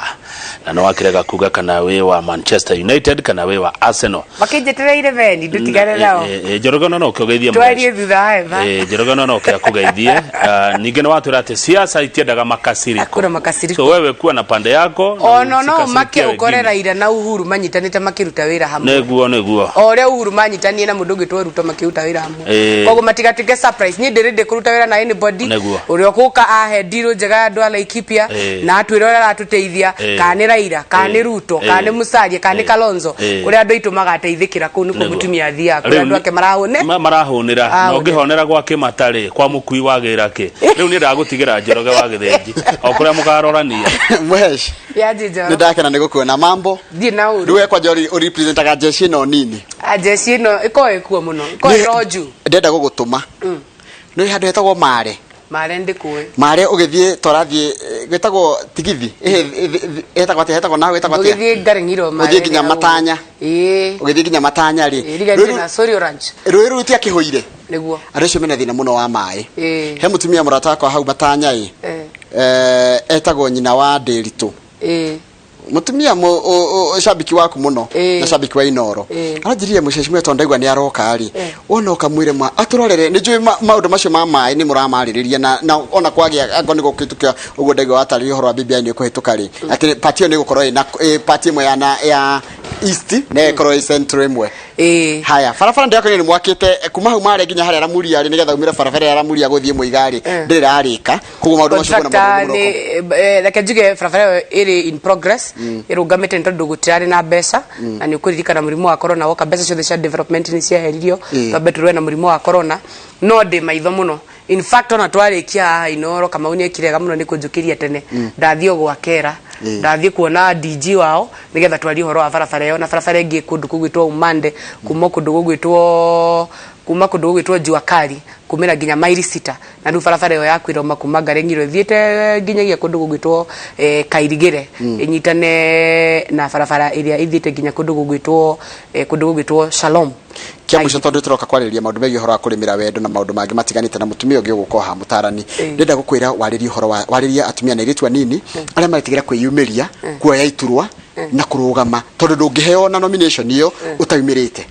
na nĩ wakĩrega kuga kana wĩ wa Manchester United kana wĩ wa Arsenal. Makĩnjĩtĩrĩire beni ndũtigane nao. Njoroge no ũkĩũgeithie. Twarie thutha wa hema. Njoroge no ũke akũgeithie. Ah, ningĩ nĩ watwĩra atĩ siasa itiendaga makasiriko. Hakuna makasiriko. So wewe kuwa na pande yako na Ono no usikasirikie make ũkore wengine. Raila na Uhuru manyitanĩte makĩruta wĩra hamwe, Nĩguo. O ũrĩa Uhuru manyitanie na mũndũ ũngĩtwo Ruto makĩruta wĩra hamwe. Koguo matigatuĩke surprise, niĩ ndĩrĩ kũruta wĩra na anybody. Ũrĩa ũgũka ahe ndirũ njega ya andũ a Laikipia na atwĩre ũrĩa aratũteithia, kana nĩ Raila kana nĩ Ruto kana nĩ Musalia kana nĩ Kalonzo, kũrĩa andũ aitũ magateithĩkĩra kũu nĩkuo mũtumia athiaga, kũrĩa andũ ake marahũne marahũnĩra. Na Ahũnĩra. Ũngĩhonera gwa kĩmata rĩ, kwa mũkui wagĩra kĩ? Rĩu niĩ ndagũtigĩra Njoroge wa Gĩthĩnji o kũrĩa mũkarorania. Mhesh, Yaji Njoro. nĩ ndakena nĩ gũkuona. Mambo? Thiĩ na ũru. Rĩu we kwanja ũrepresentaga jeshi ĩno nini. Ah, jeshi ĩno ĩkoragwo ĩkuo mũno, ĩkoragwo ĩro juu. Ndĩrenda gũgũtũma nĩ handũ hetagwo Mare. Mare ndĩkũĩ. Mare ũgĩthiĩ twarathiĩ gwĩtagwo Tigithi. Hetagwo atĩa? Hetagwo naho hetagwo atĩa? Ũgĩthiĩ Ngareng'iro Mare. Ũgĩthiĩ nginya Matanya. Ũgĩthiĩ nginya Matanya rĩ, Ĩriganĩtie na Sori Orange. Rũĩ rũu ti akĩhũire. Nĩguo. Andũ acio mena thĩna mũno wa maĩ. He mũtumia mũrata wakwa hau Matanya ĩ, etagwo nyina wa Ndĩritũ, Mũtumia shabiki waku mũno na shabiki wa Inoro. Aranjĩrire mũceci tondũ ndaigua nĩ aroka rĩ, wona ũkamwĩre ma atũrorere. Nĩ njũĩ maũndũ macio ma maĩ nĩ mũramarĩrĩria na ona kwagĩa angorwo nĩ gũkĩhĩtũka ũguo ndaigua watarĩria ũhoro wa BBI nĩ ũkũhĩtũka rĩ, atĩ party ĩyo nĩ ĩgũkorwo ĩna party ĩmwe ya ya East na ĩkorwo ĩ Central ĩmwe. Haya, barabara ndĩrakorire nĩ mwakĩte kuma hau mare nginya harĩa Ramuria rĩ, nĩgetha umĩre barabara ya Ramuria gũthiĩ Mũiga rĩ, ndĩrĩ ĩrarĩka. Koguo maũndũ macio kwĩna Contractor maũndũ nĩ reke njuge barabara ĩyo ĩrĩ in progress, ĩrũgamĩte nĩ tondũ gũtirarĩ na mbeca. Na nĩ ũkũririkana mũrimũ wa corona woka, mbeca ciothe cia development nĩ cieheririo. Twambe tũrũe na mũrimũ wa corona. No ndĩ maitho mũno. In fact, ona twarĩkia haha Inooro, Kamau nĩ ekire wega mũno nĩ kũnjũkĩria tene. Ndathiĩ o gwa Kera, ndathiĩ kuona DG wao nĩgetha twarie ũhoro wa barabara ĩyo na barabara ĩngĩ kũndũ kũgwĩtwo Umande, kuma kũndũ gũgwĩtwo kuma kũndũ gũgwĩtwo Jua Kali kumĩra nginya maili 6. Na rĩu barabara ĩyo ya kwĩroma kuma Ngareng'iro ĩthiĩte nginyagia kũndũ gũgwĩtwo Kairigĩre, ĩnyitane na barabara ĩrĩa ĩthiĩte nginya kũndũ gũgwĩtwo Shalom. Kĩa mũico, tondũ tũroka kwarĩrĩria maũndũ megiĩ ũhoro wa kũrĩmĩra wendo na maũndũ mangĩ matiganĩte na mũtumia ũngĩ ũgũka haha mũtarani, ndĩrenda gũkwĩra warĩrie ũhoro wa warĩrie atumia na airĩtu anini arĩa maretigĩra kwĩyumĩria, kuoya iturwa na kũrũgama, tondũ ndũngĩheo na nomination ĩyo ũtaumĩrĩte.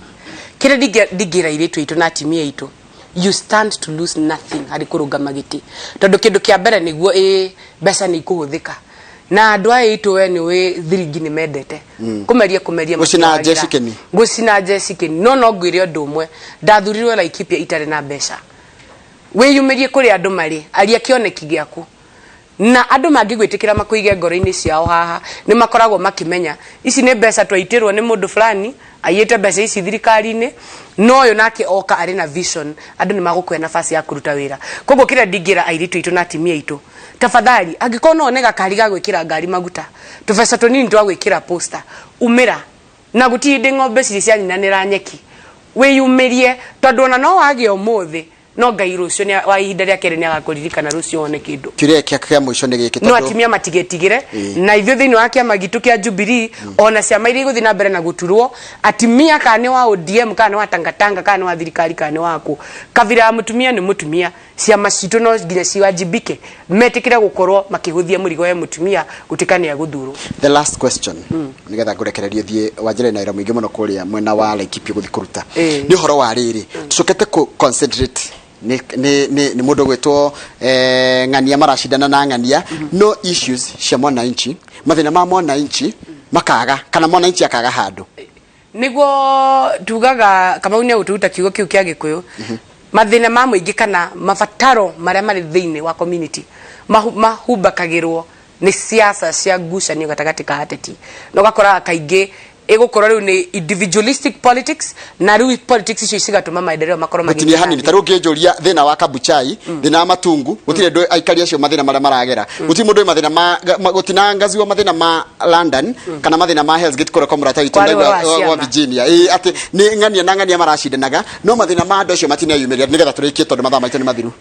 Kĩrĩa ndingĩra airĩtu aitũ na atimia aitũ, you stand to lose nothing harĩ kũrũgama gĩtĩ, tondũ kĩndũ kĩa mbere nĩguo ĩ mbeca nĩ ikũhũthĩka na andũ aya aitũ, we nĩ ũĩ thiringi nĩ mendete kũmeria kũmeria. Gũcina Matioragĩra. Jesse Keni. Gũcina Jesse Keni. No ngwĩre ũndũ ũmwe, ndathurirwo Laikipia itarĩ na mbeca. Wĩyumĩrie kũrĩa andũ marĩ, aria kĩoneki gĩaku, na andũ mangĩgwĩtĩkĩra makũige ngoro-inĩ ciao haha, nĩ makoragwo makĩmenya ici nĩ mbeca twaitĩrwo nĩ mũndũ fulani aiyĩte mbeca ici thirikari-inĩ, no ũyũ nake oka arĩ na vision, andũ nĩ magũkũhe nafasi ya kũruta wĩra. Koguo kĩrĩa ndingĩra airĩtu aitũ na atimia aitũ, tafadhali, angĩkorwo no one gakari ga gwĩkĩra ngari maguta, tũbeca tũnini twa gwĩkĩra poster, umĩra. Na gũtirĩ hĩndĩ ng'ombe cirĩ cia nyinanĩra nyeki. Wĩyumĩrie, tondũ ona no wage ũmũthĩ, no Ngai rũciũ wa ihinda rĩa kerĩ nĩ agakũririkana rũciũ wone kĩndũ. Kĩũria kĩa mũico nĩ gĩkĩ, No tondũ atimia matigetigĩre. Na ithuĩ thĩinĩ wa kĩama gitũ kĩa Jubilee, ona ciama iria igũthiĩ na mbere na gũturwo, atimia kana nĩ wa ODM, kana nĩ wa Tangatanga, kana nĩ wa thirikari, kana nĩ waku, kabira ya mũtumia nĩ mũtumia. Ciama citũ no nginya ciwajibike, metĩkĩre gũkorwo makĩhũthia mũrigo he mũtumia gũtuĩka nĩ egũthurwo. The last question, nigetha ngũrekererie thiĩ wanjĩre na wĩra mũingĩ mũno kũrĩa mwena wa Laikipia gũthiĩ kũruta, nĩ ũhoro wa rĩrĩ tũcokete kũ concentrate nĩ mũndũ gwĩtwo ng'ania maracindana na ng'ania, no issues cia mwananchi, mathĩna ma mwananchi makaga, kana mwananchi akaga handũ. Niguo tugaga Kamau nĩ agũtũruta kiugo kĩu kĩa Gĩkũyũ, mathĩna ma mũingĩ kana mabataro marĩa marĩ thĩinĩ wa community mahumbakagĩrwo nĩ siasa cia ngucanio gatagatĩ ka ateti, na ũgakoraga kaingĩ ĩgũkorwo rĩu nĩ individualistic politics, na rĩu politics icio cigatũma maendeleo makorwo gũtinia magĩthiĩ hanini. na Ta rĩu ũngĩnjũria thĩna wa Kabuchai, thĩna wa Matungu, gũtirĩ andũ aikari acio mathĩna marĩa maragera, gũtirĩ mũndũ wĩ mathĩna ma gũtinangaziwa mathĩna ma London kana mathĩna ma Hell's Gate kũrĩa kwa mũrata witũ Kwarĩ ndaigua ũhoro wa wa ciama. Virginia, ĩĩ, atĩ nĩ ng'ania na ng'ania maracindanaga, no mathĩna ma andũ acio matineyumĩria. Nĩgetha tũrĩkie, tondũ mathaa maitũ nĩ mathiru.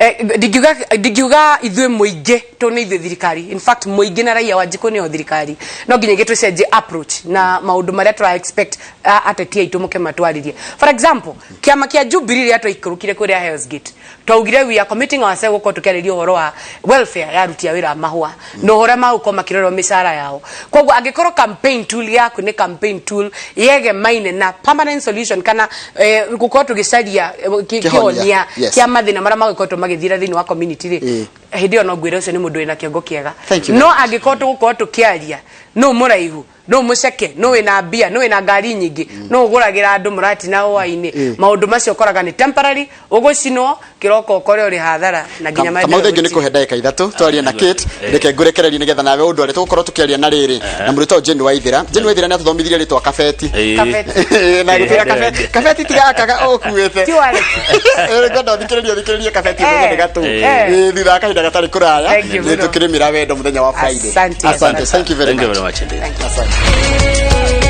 Ndingiuga ithuĩ mũingĩ to nĩ ithuĩ thirikari. In fact, mũingĩ na raia wa njikũ nĩo thirikari. No nginya tũcenjie approach na maũndũ marĩa tũra expect ateti aitũ mũke matwarĩrie. For example, kĩama kĩa Jubilee rĩrĩa twaikũrũkire kũrĩa Hell's Gate, twaugire we are committing ourselves gũkorwo tũkĩarĩria ũhoro wa welfare ya aruti a wĩra a mahũa na ũrĩa magũkorwo makĩrorwo mĩcara yao. Koguo angĩkorwo campaign tool yaku nĩ campaign tool yegemaine na permanent solution kana gũkorwo tũgĩcaria Kĩhonia, kĩhonia yes. kĩa mathĩna marĩa magĩkoretwo magĩthira thĩinĩ wa community rĩ. Hĩndĩ ĩyo no ngwĩre ũcio nĩ mũndũ wĩna kĩongo kĩega. Thank you No very much. angĩkorwo tũgũkorwo tũkĩaria nũ mũraihu, nũ mũceke, nũ wĩna mbia, nũ wĩna ngari nyingĩ, nũ ũgũragĩra andũ mũratina hwainĩ, maũndũ macio ũkoraga nĩ temporary, ũgũcinwo kĩroko ũkore ũrĩ hathara na nginya Kamau, maendeleo thengiũ nĩ gũtirĩ. kũhe ndagĩka 3 twarie na Kate. Reke ngũrekererie nĩgetha nawe ũndũ arĩa tũgũkorwo tũkĩaria na rĩrĩ na mũrĩtwa Jane Waithera. Jane Waithera nĩ atũthomithirie rĩtwa Kabeti. Kabeti. Na gũtwĩra Kabeti tiga gaka ũkuĩte. Ti wallet. Ngwenda ũthikĩrĩrie ũthikĩrĩrie Kabeti ũmenye nĩ gatũ. Thutha wa kahinda gatarĩ kũraya Thank you nĩ mũno. tũkĩrĩmĩra wendo mũthenya wa Friday. Asante, Asante, asante. thank you very Thank you much. very much indeed. Asante.